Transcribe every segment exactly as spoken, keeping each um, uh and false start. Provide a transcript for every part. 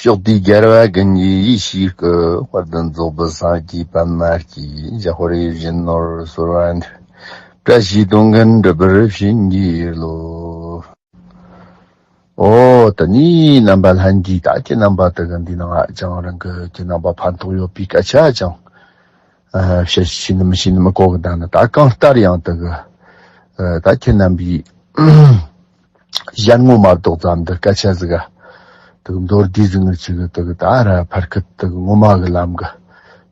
ཕྱོགས་དུས་རྒྱལ་བ་ཀུན་གྱི་ཡེ་ཤེས་སྐུ། དཔལ་ལྡན་རྫོགས་པའི་སངས་རྒྱས་པདྨ་སྐྱེས། འཇམ་དཔལ་ཡེ་ཤེས་ནོར་གསོལ་བ་འདེབས། བཀྲ་ཤིས་སྟོང་གི་འགྲུབ་པར་བྱིན་གྱིས་རློབས། ཨོ། ད་ནི་རྣམ་པ་ལྷན་རྒྱས། ད་ཁྱེད་རྣམ་པ་དེ་གི་འདི་ནང་ཅང་རང་གི་ཁྱེད་རྣམ་པ་ཕན་ཐོགས་ཡོད་པའི་སྐད་ཆ་ཅང་ཨ་བཤད་ཤེས་ནི་མི་ཤེས་ནི་མི་གོ་གི། ད་ནི་ད་གང་ལྟར་ཡང་དེ་གི་ཨ་ད་ཁྱེད་རྣམ་པའི་གཞན་ངོ་མ་རྡོག་ཙམ་འདི་སྐད་ཆ་ཟིག་ག་དེ་གི་མདོར་བསྡུས་ཟིག་ངེད་ཅིག་གི་དེ་གི་ད་ར་ཕར་ཁུད་དེ་གི་ངོ་མ་གི་ལམ་གི་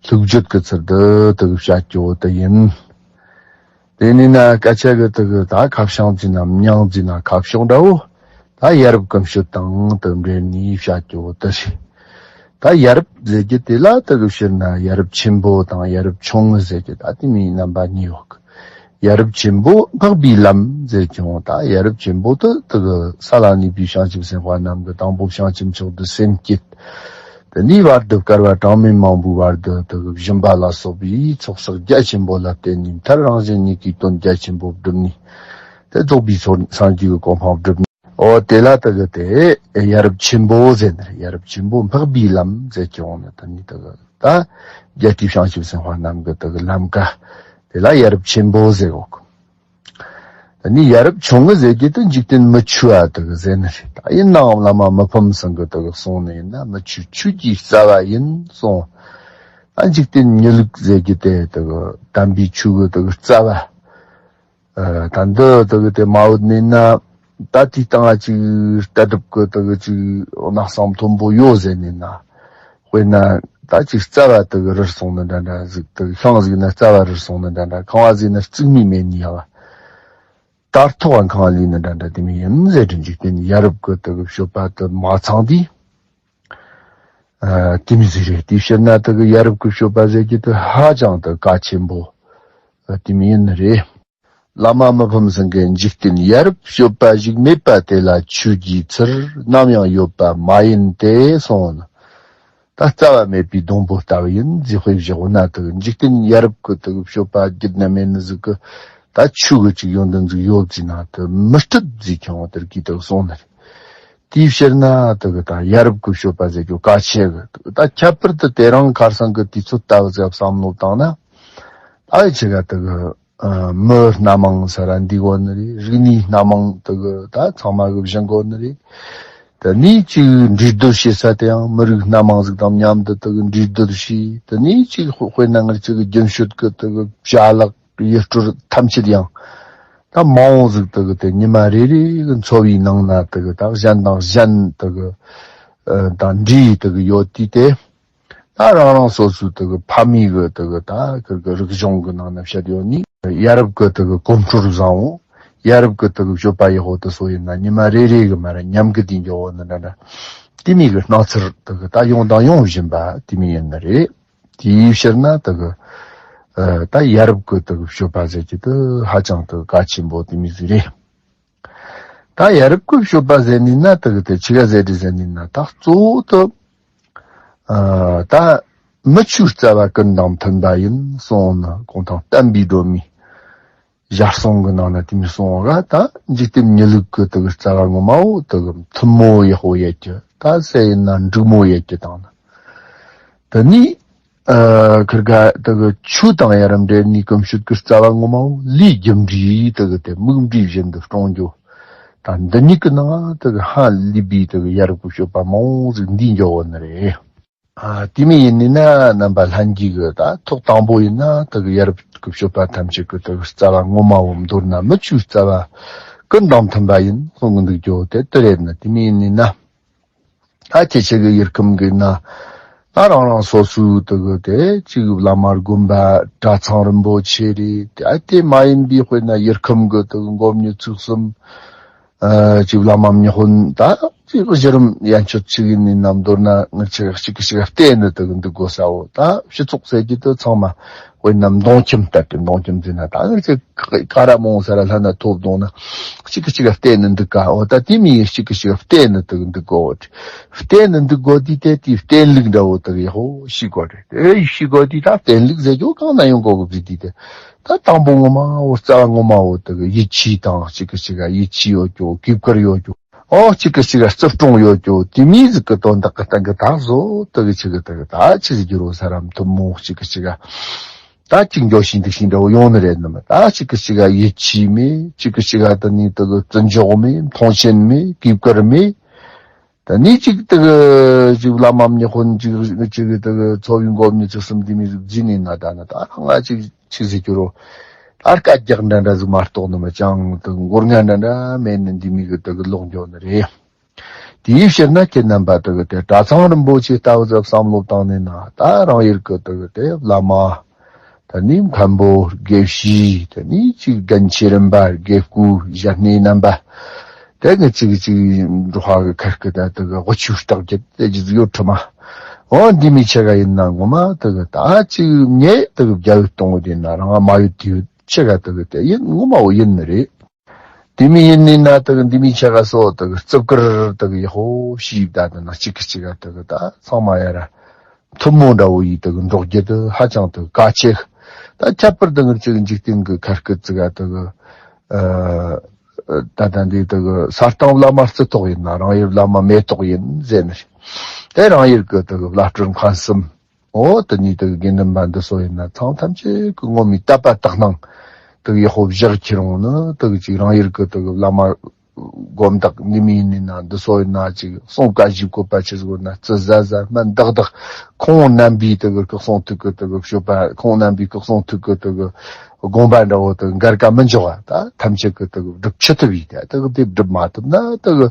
ལྷུག་བརྗོད་གི་ཚུལ་དུ་དེ་གི་བཤད་རྒྱུ་དེ་ཡིན། དེ་ནི་ན་སྐད་ཆ་གི་དེ་གི་ད་ཁ་བྱང་ཟིན་ན་མྱང་ཟིན་ན་ཁ་བྱང་འདྲ་བོ། ད་ཡ་རབས་ཀུན་སྤྱོད་དང་དེ་འབྲེལ་ནས་བཤད་རྒྱུ་དེ་རེད། ད་ཡ་རབས་ཟེར་རྒྱུ་དེ་ལ་དེ་གི་ཕྱིར་ན་ཡ་རབས་ཆེན་པོ་དང་ཡ་རབས་ཆུང་ངུ་ཟེར་རྒྱུ་ད་དེ་མོའི་རྣམ་པ་གཉིས་ཡོད་གི། ཡ་རབས་ཆེན་པོ་འཕགས་པའི་ལམ་ཟེར་ཀྱང་ད་ཡ་རབས་ཆེན་པོ་དེ་དེ་གི་ས་ལ་གནས་པའི་བྱང་ཆུབ་སེམས་དཔའ་རྣམས་ཀྱི་དང་པོ་བྱང་ཆུབ་མཆོག་ཏུ་སེམས་བསྐྱེད། དེ་ནས་བར་དུ་བསྐལ་པ་གྲངས་མེད་མང་པོའི་བར་དུ་དེ་གི་སྦྱིན་པ་ལ་སོགས་པའི་ཚོགས་བསགས་རྒྱ་ཆེན་པོ་ལ་བརྟེན་ནས་མཐར་རང་གཞན་གཉིས་ཀའི་དོན་རྒྱ་ཆེན་པོ་བསྒྲུབས་ནས་དེ་རྫོགས་པའི་སངས་རྒྱས་ཀྱི་གོ་འཕང་བསྒྲུབས་ནས། ཨོ་དེ་ལ་དེ་གི་དེ་ཡ་རབས་ཆེན་པོ་ཟེར་ནི་རེད། ཡ་རབས་ཆེན་པོ་འཕགས་པའི་ལམ་ཟེར་ཀྱང་ནི་དེ་ནི་དེ་གི་ད་རྒྱལ་སྲས་བྱང་ཆུབ་སེམས་དཔའ་རྣམས་ཀྱི་དེ་གི་ལམ་ཀ་དེ་ལ་ཡ་རབས་ཆེན་པོ་ཟེར་གོ་གི། ད་ནི་ཡ་རབས་ཆུང་ངུ་ཟེར་རྒྱུ་དེ་འཇིག་རྟེན་མི་ཆོས་བ་དེ་གི་ཟེར་ནི་རེད། ད་ཡིན་ནའང་བླ་མ་མི་ཕམ་ཚང་གི་དེ་གི་གསུང་ནི་ཡིན་ན་མི་ཆོས་ཆོས་ཀྱི་རྩ་བ་ཡིན་གསུང་། ད་འཇིག་རྟེན་མྱི་ལུགས་ཟེར་རྒྱུ་དེ་དེ་གི་དམ་པའི་ཆོས་གི་དེ་གི་རྩ་བ། ཨ་ད་འདི་དེ་གི་དེ་མ་བུད་ནི་ན་ད་དེའི་སྟེང་ང་ཅིག་ལྟ་གྲུབ་གི་དེ་གི་ཅིག་གནག་སང་མཐོན་པོ་ཡོད་ཟེར་ནི་ན། དཔེར་ན་ད་ཅིག་རྩ་བ་དེ་གི་རུལ་སོང་ནི་འདྲ་འདྲ་ཟིག། དེ་གི་ཤིང་ཟིག་ན་རྩ་བ་རུལ་སོང་ནི་འདྲ་འདྲ། ཁང་བ་ཟིག་ན་རྩིག་མིག་མེད་ནི་ཡ་བ། དར་ཐོག་ག་ཁང་བ་ལས་ནི་འདྲ་འདྲ་དེ་མོ་ཡིན་ཟེར་དུས་འཇིག་རྟེན་ཡ་རབས་གི་དེ་གི་སྤྱོད་པ་དེ་མ་ཚང་དུས། ཨ་དེ་མོ་ཟིག་རེད། དེའི་ཕྱིར་ན་དེ་གི་ཡ་རབས་གི་སྤྱོད་པ་ཟེར་རྒྱུ་དེ་ཧ་ཅང་དེ་གལ་ཆེན་པོ་ཨ་དེ་མོ་ཡིན་ནི་རེད། བླ་མ་མི་ཕམ་ཚང་གིས་འཇིག་རྟེན་ཡ་རབས་སྤྱོད་པ་ཞིག་མེད་པ་དེ་ལ་ཆོས་ཀྱི་ཚུལ་ནམ་ཡང་ཡོད་པ་མ་ཡིན་ཏེ་གསུངས་ནོ། ད་རྩ་བ་མེད་པའི་སྡོང་པོ་ལྟ་བུ་ཡིན་ཟེར། དཔེ་བཞག་ན་དེ་གི་འཇིག་རྟེན་ཡ་རབས་གི་དེ་གི་སྤྱོད་པ་རྒྱུད་ན་མེད་ནི་ཟིག་གི་ད་ཆོས་གི་ཅིག་ཡོན་ཏན་ཟིག་ཡོད་ཟེར་ན་དེ་མི་སྲིད་ཟེར་ཀྱང་དེ་གིས་དེ་གི་གསུངས་ནི་རེད། དེའི་ཕྱིར་ན་དེ་གི་ད་ཡ་རབས་གི་སྤྱོད་པ་ཟེར་རྒྱུ་གལ་ཆེ་གི། ད་ཁྱད་པར་དུ་དེ་རིང་ཁ་སང་གི་དུས་ཚོད་ལྟ་བུ་ཟིག་བསམ་བློ་བཏང་ན་ད་ཡི་ཆེ་ག་དེ་གི་ཨ་མི་སྣ་མང་ས་ར་འདི་གོ་ནི་རེད། རིག་གནས་སྣ་མང་དེ་གི་ད་ཚང་མ་གི་བཞེངས་གོ་ནི་རེད། དེ་ནས་ཅིག་འདྲེས་སྡོད་བྱེད་ས་དེ་ཡང་མི་རིགས་སྣ་མང་ཟིག་དང་མཉམ་དུ་དེ་གི་འདྲེས་སྡོད་བྱས། དེ་ནས་ཅིག་དཔེ་དཔེར་ན་ང་ཅིག་རྒྱུན་སྤྱོད་གི་དེ་གི་བྱ་ལག་ཡུལ་སྲོལ་ཐམས་ཅད་ཡང་ད་མང་བོ་ཟིག་དེ་གི་དེ་ཉི་མ་རེ་རེ་གི་འཚོ་བའི་ནང་ན་དེ་གི་ད་གཞན་དང་གཞན་དེ་གི་ཨ་དང་འདྲེས་དེ་གི་ཡོད་དུས་དེ། ད་རང་རང་སོ་སོའི་དེ་གི་ཕ་མེས་གི་དེ་གི་ད་ཁིར་གི་རིག་གཞུང་གི་ནང་ན་བཤད་ཡོད་ནི། ཡ་རབས་གི་དེ་གི་གོམས་སྲོལ་བཟང་བོ། ཡ་རབས་གི་དེ་གི་སྤྱོད་པ་ཡག་པོ་དེ་ཚོ་ཡིན་ན་ཉི་མ་རེ་རེ་གི་མ་ར་ཉམས་གི་དེ་འགྱོ་བོ་ནི་འདྲ་འདྲ། དེ་མོ་གི་སྣང་ཚུལ་དེ་གི་ད་ཡོང་དང་ཡོང་བཞིན་པ་དེ་མོ་ཡིན་ནི་རེད། དེའི་ཕྱིར་ན་དེ་གི་ཨ་ད་ཡ་རབས་གི་དེ་གི་སྤྱོད་པ་ཟེར་རྒྱུ་དེ་ཧ་ཅང་དེ་གལ་ཆེན་པོ་དེ་མོ་ཟིག་རེད། ད་ཡ་རབས་གི་སྤྱོད་པ་ཟེར་ནི་ན་དེ་གི་དེ་ཆི་ག་ཟེར་རེད་ཟེར་ནི་ན། ད་གཙོ་བོ་དེ་ཨ་ད་མི་ཆོས་རྩ་བ་ཀུན་དང་མཐུན་པ་ཡིན་གསུངས་ནི། གུང་ཐང་བསྟན་པའི་སྒྲོན་མེ་ཞར་གསུང་གི་ནང་ན་དེ་མོ་གསུངས་ག། ད་འཇིག་རྟེན་མྱི་ལུགས་གི་དེ་གི་རྩ་བ་ངོ་མ་བོ་དེ་གི་མཐུན་མོ་ཡག་པོ་ཡོད་རྒྱུ། ད་ཟས་ཡིན་ན་འགྲིག་མོ་ཡོད་རྒྱུ་དང་ནི། དེ་ནས་ཨ་ཁིར་ག་དེ་གི་ཆོས་དང་ཡ་རབས་འབྲེལ་ནས་གོམས་སྤྱོད་ཀྱི་རྩ་བ་ངོ་མ་བོ་ལས་རྒྱུ་འབྲས་དེ་གི་དེ་མིག་འབྲས་བཞིན་དུ་སྲུང་རྒྱུ། ད་འདི་གཉིས་ཀྱི་ནང་དེ་གི་ཧ་ལས་པའི་དེ་གི་ཡ་རབས་ཀྱི་སྤྱོད་པ་མང་བོ་ཟིག་འདུས་འགྱོ་བོ་ནི་རེད། ཨ་དེ་མོ་ཡིན་ནི་ན་རྣམ་པ་ལྷན་རྒྱས་ཀྱི་ད་ཐོག་དང་པོ་ཡིན་ན་དེ་གི་ཡ་རབས་ཀྱི་སྤྱོད་པ་ཐམས་ཅད་ཀྱི་དེ་གི་རྩ་བ་ངོ་མ་བོ། མདོར་ན་མི་ཆོས་རྩ་བ་ཀུན་དང་མཐུན་པ་ཡིན་གསུང་གི་འདུག་རྒྱུ་དེ་དེ་རེད་ནི། དེ་མོ་ཡིན་ནི་ན། ད་ཁྱེད་ཆོ་གི་ཡུལ་ཁམས་གི་ན་ད་རང་རང་སོ་སོའི་དེ་གི་དེ་གཅིག་བླ་མ་དགོན་པ་གྲྭ་ཚང་རིན་པོ་ཆེ་རེད། ད་དེ་མ་ཡིན་པའི་དཔེར་ན་ཡུལ་ཁམས་གི་དེ་གི་མགོ་བོ་ཉི་ཚེ་གསུམ། ཨ་གཅིག་བླ་མ་མི་དཔོན། ད་གཅིག་གཞི་རིམ་ཡན་ཆོད་ཅིག་ཡིན་ནི་ན། མདོར་ན་ང་ཆོ་གཅིག་གིས་གཅིག་ག་བལྟས་ནི་དེ་གི་འདུག་དགོས་ས་བོ། ད་སྤྱི་ཚོགས་ཟེར་རྒྱུ་དེ་ཚང་མ་དཔེར་ན་མདོང་ཁྱིམ་ལྟར་ཏེ། མདོང་ཁྱིམ་ཟེར་ན་ད་ང་ཆོ་ག་ར་མང་ས་ར་ལྷན་ན་ཐོབ་བཏང་ན་གཅིག་གིས་གཅིག་ག་བལྟས་ནི་འདུག་ག། འོ་ད་དེ་མོ་ཡིན་གཅིག་གིས་གཅིག་ག་བལྟས་ནི་དེ་གི་འདུག་དགོས། བལྟས་ནི་འདུག་དགོས་དུས་དེ་དེའི་བརྟན་ལུགས་འདྲ་བོ་དེ་གི་ཡག་པོ་ཤེས་དགོས་རེད། དེ་ཤེས་དགོས་དུས་ད་བརྟན་ལུགས་ཟེར་རྒྱུ་གང་ན་ཡོང་དགོས་གི་ཟེར་དུས་དེ། ད་དང་པོ་ངོ་མ་བོ་རྩ་བ་ངོ་མ་བོ་དེ་གི་ཡིད་ཆེས་དང་གཅིག་གིས་གཅིག་ག་ཡིད་ཆེས་ཡོད་རྒྱུ། གུས་བཀུར་ཡོད་རྒྱུ། ཨོ་གཅིག་གི་གཅིག་ག་རྩིབ་གྲོང་ཡོད་རྒྱུ་དེ་མིའི་ཟིག་གི་དོན་དག་གི་སྟེང་གི་ད་བཟོ་དག་གི་ཆི་གི་དག་གི་ད་ཆི་ཟིག་རྒྱུ་རོ་ས་རམ་ཐུན་མོང་གཅིག་གི་གཅིག་ག་ད་གཅིག་འགྱོ་ཤིང་འདུག་ཤིང་འདྲ་བོ་ཡོང་ནི་རེད་ནི་མ། ད་གཅིག་གི་གཅིག་ག་ཡིད་ཆེས་མེད། གཅིག་གི་གཅིག་ག་དེ་ནས་དག་གི་བརྩི་འཇོག་མེད། མཐོང་ཆེན་མེད། གུས་བཀུར་མེད། ད་ནི་གཅིག་དག་གི་གཅིག་བླ་མ་མི་དཔོན་གཅིག་གཅིག་གི་དག་གི་འཚོ་བའི་མགོ་མྱི་ཚིག་གསུམ་འདི་མི་ཟིག་བརྫིས་ནས་ན་ད་ན་ད་ང་གཅིག་ཆི་ཟིག་གྱུར་རོ། ད་དཀའ་རྒྱག་འདྲ་འདྲ་ཟིག་མ་གཏོགས་ནི་མ་ཅང་དུ་མགོ་རྔ་འདྲ་འདྲ་མེད་ནི་འདི་མི་གི་དུ་གི་ལོག་འགྱོ་ནི་རེད། དེའི་ཕྱིར་ན་ཁྱེད་རྣམ་པ་དུ་གི་དེ་གྲྭ་ཚང་རིན་པོ་ཆེ་ལྟ་བུ་ཟབ་བསམ་བློ་བཏང་ནས་ན་ད་རང་ཡུལ་གི་དུ་གི་དེ་བླ་མ། ད་ནི་མཁན་པོ་དགེ་བཤེས། ད་ནི་གཅིག་རྒན་ཆེ་རིམ་པ། དགེ་བསྐོས་ཞལ་སྣེ་རྣམ་པ། དེ་ངས་གཅིག་གཅིག་འགྲོ་ཧ་གི་ཁར་གི་ད་དུ་གི་དབུ་ཆུ་རྟགས་བརྒྱད་དེ་རྒྱུ་ཡོད་ཁྲི་མ། འོ་འདི་མི་ཆེ་ག་ཡིན་ན་ངོ་མ་དུ་གི་ད་གཅིག་ངས་དུ་གི་རྒྱ་ཡོད་གཏོང་གི་དེ་ན་རང་མ་ཡོད་དེ་ཡོད་ཆེ་ག་དུ་གི་དེ་ཡིན་ངོ་མ་འོ་ཡིན་ནི་རེད། དེ་མི་ཡིན་ནི་ན་དུ་གི་འདི་མི་ཆེ་ག་སོ་དུ་གི་རྩིབ་ཀིར་དུ་གི་ཡ་ཧོ་ཤིབ་ད་དུ་ན་གཅིག་གི་གཅིག་ག་དུ་གི་ད་ཚང་མ་ཡ་ར། ཐུན་མོང་འདྲ་བོ་ཡིས་དུ་གི་འགྲོགས་རྒྱུ་དུ་ཧ་ཅང་དུ་གལ་ཆེ། ད་ཁྱད་པར་དུ་ངར་ཅིག་འཇིག་རྟེན་གི་ཁར་སྐུད་ཙི་ག་དུ་གི་ཨ་ད་ལྟ་འདི་དུ་གི་ས་སྟེང་བླ་མ་རྩི་ཏོག་ཡིན་ན་རང་ཡུལ་བླ་མ་མེ་ཏོག་ཡིན་ཟེར་ནི་རེད། དེ་རང་ཡུལ་གི་དུ་གི་བླ་སྤྲུལ་མཁན་གསུམ། འོ་དུ་ནི་དུ་གི་དགེ་འདུན་པ་འདི་ཚོ་ཡིན་ན་ཚང་ཐམས་ཅད་གི་ངོ་མའི་དད་པ་དག་སྣང་དུ་གི་ཡག་པོ་བཞག་ཁྱེར་འོང་ནི་དུ་གི་ཅིག་རང་ཡུལ་གི་དུ་གི་བླ་མ། དགོན་བདག་འདི་མི་ཡིན་ནི་ན་འདི་སོ་ཡིན་ན་ཅིག་གསུང་བཀའ་བཞི་བཀོད་པ་ཆི་ཟིག་ན་ཙི་ཟ་ཟ་སྨན་དག་དག་ཁོང་རྣམ་པའི་དུ་གི་སྐུ་གསུང་ཐུགས་ཀྱི་དུ་གི་སྤྱོད་པ། ཁོང་རྣམ་པའི་སྐུ་གསུང་ཐུགས་ཀྱི་དུ་གི་དགོངས་པ་འདྲ་བོ་དུ་འགལ་ཀ་མི་འཇོག་པ། ད་ཐམས་ཅད་ཀྱི་དུ་གི་སྒྲུབ་ཆི་ཐུབ་ཡིན། ད་དུ་གི་དེ་སྒྲུབ་མ་ཐུབ་ན་དུ་གི་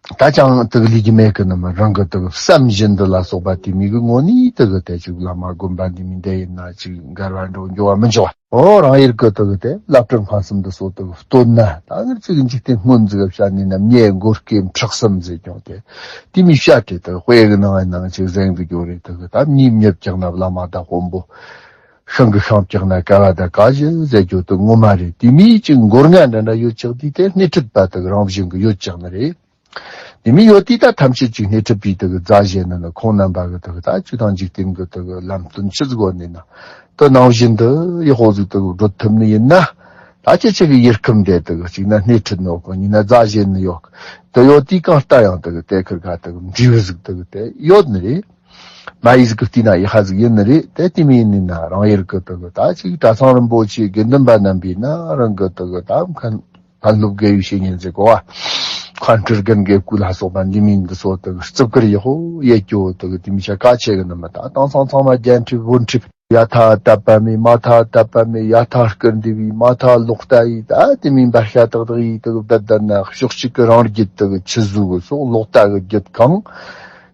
ད་ཅང་དུ་གི་ལས་ཀྱི་མེད་གི་ནི་མ། རང་གི་དུ་གི་བསམ་བཞིན་དུ་ལ་སོགས་པ་དེ་མི་གི་ངོ་ནི་དུ་གི་དེ་ཅིག་བླ་མ་དགོན་པ་འདི་མི་འདི་ཡིན་ན་ཅིག་འགལ་བ་འགྲོ་འགྱོ་བ་མི་འཇོག་པ། ཨོ་རང་ཡུལ་གི་དུ་གི་དེ་བླ་སྤྲུལ་མཁན་གསུམ་འདི་ཚོ་དུ་གི་བསྟོད་ན་ད་ངར་ཅིག་འཇིག་རྟེན་སྔོན་ཟིག་གི་བཤད་ནས་ན་མྱེ་མགོ་སྐེམ་ཁྲག་གསུམ་ཟེར་ཀྱང་དེ་དེ་མི་བཤད་དེ་དུ་དཔེ་གི་ནང་ནང་ཅིག་གཟེངས་གི་འགྱོ་རེད། དུ་གི་ད་མྱི་མྱི་བཀྱག་ན་བླ་མ་དང་དཔོན་པོ། ཤིང་གི་ཤིང་བཀྱག་ན་ཀ་བ་དང་ཀ་བཞི་ཟེར་རྒྱུ་དུ་ངོ་མ་རེད། དེ་མིའི་ཅིག་མགོ་རྔ་འདྲ་འདྲ་ཡོད་ཅག་དུས་དེ་སྣེ་ཁྲིད་པ་དུ་གི་རང་བཞིན་གི་ཡོད་ཅག་ནི་རེད། དེ་མི་ཡོད་དུས་ད་ཐམས་ཅད་ཅིག་སྣེ་ཁྲིད་པའི་དུ་གི་རྫ་བཞེས་ནི་ནི་ཁོང་རྣམ་པ་གི་དུ་གི་ད་ཆོས་དང་འཇིག་རྟེན་གི་དུ་གི་ལམ་སྟོན་ཆི་ཟིག་གོ་ནི་ན་དུ་ནང་བཞིན་དུ་ཡག་པོ་ཟིག་དུ་གི་སྒྲུབ་ཐུབ་ནི་ཡིན་ན། ད་ཁྱེད་ཆེ་གི་ཡུལ་ཁམས་དེ་དུ་གི་གཅིག་ན་སྣེ་ཁྲིད་ནོ་གི་གཉིས་ན་རྫ་བཞེས་ནི་ཡོད་གི་དུ་ཡོད་དུས་གང་ལྟར་ཡང་དུ་གི་དེ་ཁུར་ག་དུ་གི་འབྲས་བུ་ཟིག་དུ་གི་དེ་ཡོད་ནི་རེད། མ་ཡིག་ཟིག་གི་བལྟས་ན་ཡག་པ་ཟིག་ཡིན་ནི་རེད། དེ་དེ་མི་ཡིན་ནི་ན་རང་ཡུལ་གི་དུ་གི་ད་ཅིག་གྲྭ་ཚང་རིན་པོ་ཆེ་དགེ་འདུན་པ་རྣམ་པས་ན་རང་གི་དུ་གི་ད་མཁན་མཁན་སློབ་དགེ་བའི་བཤེས་གཉེན་ཟེར་གོ་བ། མཁན་སྤྲུལ་རྒན་དགེ་བསྐོས་ལ་སོགས་པ་འདི་མིན་འདི་ཚོ་དུ་གི་རྩིབ་ཀིར་ཡག་པོ་ཡེ་སྐྱོ་དུ་གི་དེ་མི་ཆ་ག་ཆེ་གི་ནི་མི་ད་དེང་སང་ཚང་མ་རྒྱན་ཁྲིད་བོན་ཁྲིད། ཡ་ཐ་དད་པ་མེད། མ་ཐ་དད་པ་མེད། ཡ་ཐ་སྐུར་འདེབས་བྱས། མ་ཐ་ལོག་ལྟ་བྱས། ད་དེ་མིན་འབའ་ཤ་ཏག་ཏག་ཡེ་དུ་གི་བསྡད་བསྡད་ན་ཕྱོགས་གཅིག་གི་རང་རྒྱུད་དུ་གི་ཆུ་ཟོས་གི་སོགས་ལོག་ལྟ་གི་རྒྱུད་གང་།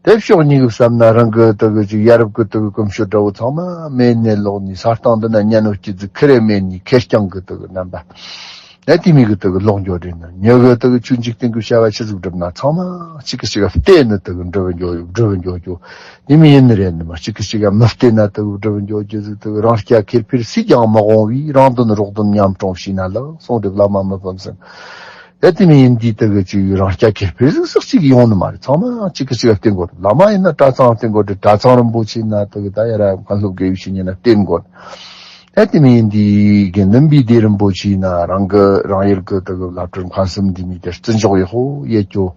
དེ་ཕྱོགས་གཉིས་ཀྱིས་བསམ་ན་རང་གི་དུ་གི་ཅིག་ཡ་རབས་ཀྱི་དུ་གི་གོམས་སྲོལ་འདྲ་བོ་ཚང་མ་མེད་ནས་ལོག་ནས་ས་སྟེང་འདི་ན་ཉན་ནོ་སྐྱིད་ཟིག་ཁེར་རེ་མེད་ནས་ཁེར་རྐྱང་གི་དུ་གི་རྣམ་པ། ཨེ་དེ་མི་གི་དུ་གི་ལོག་འགྱོ་རེད་ན་ཉོ་གི་དུ་གི་ཆོས་འཇིག་རྟེན་གི་བྱ་བ་ཆི་ཟིག་སྒྲུབ་ན་ཚང་མ་གཅིག་གི་གཅིག་ག་བལྟས་ནི་དུ་གི་འགྲུབ་འགྱོ་འགྲུབ་འགྱོ་རྒྱུ། དེ་མི་ཡིན་ནི་རེད་ནི་མ། གཅིག་གི་གཅིག་ག་མི་བལྟས་ན་དུ་གི་འགྲུབ་འགྱོ་རྒྱུ་ཟིག་དུ་གི་རང་རྐྱ་ཁེར་ཕིར་སུས་ཀྱང་མི་དབང་བས། རང་དོན་རོགས་དོན་མཉམ་སྲུང་བྱས་ན་ལེགས་གསུངས་ཏེ་བླ་མ་མི་ཕམ་ཟིན། ཨེ་དེ་མི་ཡིན་དུས་དུ་གི་ཅིག་རང་རྐྱ་ཁེར་ཕིར་ཟིག་ཟིག་ཅིག་ཡོང་ནི་མ་རེད། ཚང་མ་གཅིག་གི་གཅིག་ག་བརྟེན་དགོས་རེད། བླ་མ་ཡིན་ན་གྲྭ་ཚང་བརྟེན་དགོས་རེད། གྲྭ་ཚང་རིན་པོ་ཆེ་ཡིན་ན་དུ་གི་ད་ཡ་ར་མཁན་སློབ་དགེ་བའི་བཤེས་གཉེན་ན་བརྟེན་དགོས་རེད། ཨེ་དེ་མི་ཡིན་དུས་དགེ་འདུན་པའི་སྡེ་རིན་པོ་ཆེ་ཡིན་ན་རང་གི་རང་ཡུལ་གི་དུ་གི་བླ་སྤྲུལ་མཁན་གསུམ་འདི་མི་དེ་བརྩི་འཇོག་ཡག་པོ་ཡེ་སྐྱོ།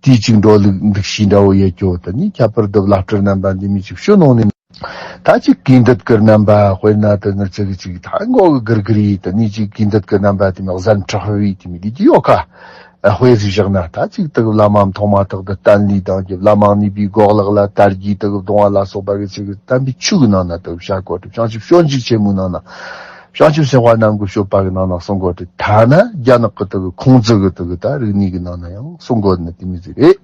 དུས་གཅིག་འགྲོ་ལུགས་འདུག་ཤེས་འདྲ་བོ་ཡེ་སྐྱོ། དུ་ནི་ཁྱད་པར་དུ་བླ་སྤྲུལ་རྣམ་པ་འདི་མི་ཅིག་ཤོད་ནོ་ནི། ད་ཅིག་གུས་འདུད་ཀྱི་རྣམ་པ་དཔེར་ན་དུ་ནི་ཅིག་ཅིག་ད་མགོ་གི་གུར་གུར་ཡེ། དུ་ནི་ཅིག་གུས་འདུད་ཀྱི་རྣམ་པ་དེ་མི་གཟན་ཁྲག་ཧུ་ཡེ་དེ་མི་དེ་ཅི་ཡོད་ཁ། ཨ་དཔེ་ཟིག་བཞག་ན་ད་ཅིག་དུ་གི་བླ་མ་མཐོང་མ་ཐག་ཏུ་སྟན་ལས་ལྡང་རྒྱུ། བླ་མ་ནུས་པའི་གོ་ལག་ལ་དར་རྒྱས་དུ་གི་གདུང་བ་ལ་སོགས་པ་གི་ཅིག་གི་དམ་པའི་ཆོས་གི་ནང་ན་དུ་བྱ་དགོས་ཏེ། བྱང་ཆུབ་སྤྱོད་འཇུག་ཆེན་མོའི་ནང་ན། བྱང་ཆུབ་སེམས་དཔའ་རྣམས་ཀྱི་སྤྱོད་པ་གི་ནང་ན་གསུང་དགོས་ཏེ། ཐ་ན་རྒྱ་ནག་གི་དུ་གི་ཁུང་ཙི་གི་དུ་གི་ད་རིག་གནས་གི་ནང་ན་ཡང་གསུང་དགོས་ནི་དེ་མི་ཟིག་རེད།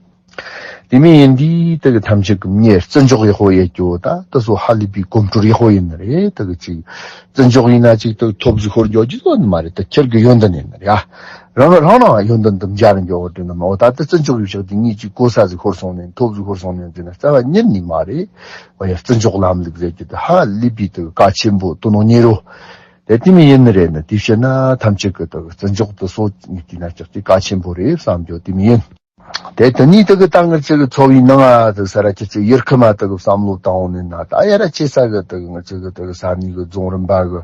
དེ་མི་ཡིན་དུས་དུ་གི་ཐམས་ཅད་ཀྱི་མྱེ་བརྩི་འཇོག་ཡག་པོ་ཡེ་སྐྱོ། ད་དུ་སོ་ཧ་ལས་པའི་གོམས་སྲོལ་ཡག་པོ་ཡིན་ནི་རེད། དུ་གི་ཅིག་བརྩི་འཇོག་ཡིན་ན་ཅིག་དུ་ཐོབ་ཟིག་ཤོར་འགྱོ་རྒྱུ་ཡོད་ནི་མ་རེད། དུ་ཁྱེད་ཀྱི་ཡོན་ཏན་ཡིན་ནི་རེད། ཨ་རང་རང་ཡོན་ཏན་དུ་འབྱར་འགྱོ་བ་དེ་ནི་མ། འོ་ད་དུ་བརྩི་འཇོག་ཡོད་ཤག་དེ་ངས་ཅིག་གོ་ས་ཟིག་ཤོར་སོང་ནས་ཐོབ་ཟིག་ཤོར་སོང་ནས་ཟེར་ན་རྩ་བ་ཉིད་ནས་མ་རེད། འོ་ཡ་བརྩི་འཇོག་ལམ་ལུགས་ཟེར་རྒྱུ་དུ་ཧ་ལས་པའི་དུ་གལ་ཆེན་པོ་དུ་ནོ་ཉེ་རོ། དེ་དེ་མི་ཡིན་ནི་རེད་ནི། དེ་བཤད་ན་ཐམས་ཅད་ཀྱི་དུ་བརྩི་འཇོག་དུ་སོ་ངས་བལྟས་ན་ཅག་དེ་གལ་ཆེན་པོ་རེད་བསམ་རྒྱུ་དེ་མི་ཡིན། དེ་དེ་ནས་དུ་གི་ད་ངར་ཅིག་གི་འཚོ་བའི་ནང་ང་དུ་ས་ར་ཁྱེད་ཅིག་ཡུལ་ཁམས་མ་དུ་གི་བསམ་བློ་བཏང་འོང་ནས་ན་ད་ཡ་ར་ཆེ་ས་གི་དུ་གི་ངར་ཅིག་གི་དུ་གི་ས་གནས་གི་རྫོང་རིམ་པ་གི་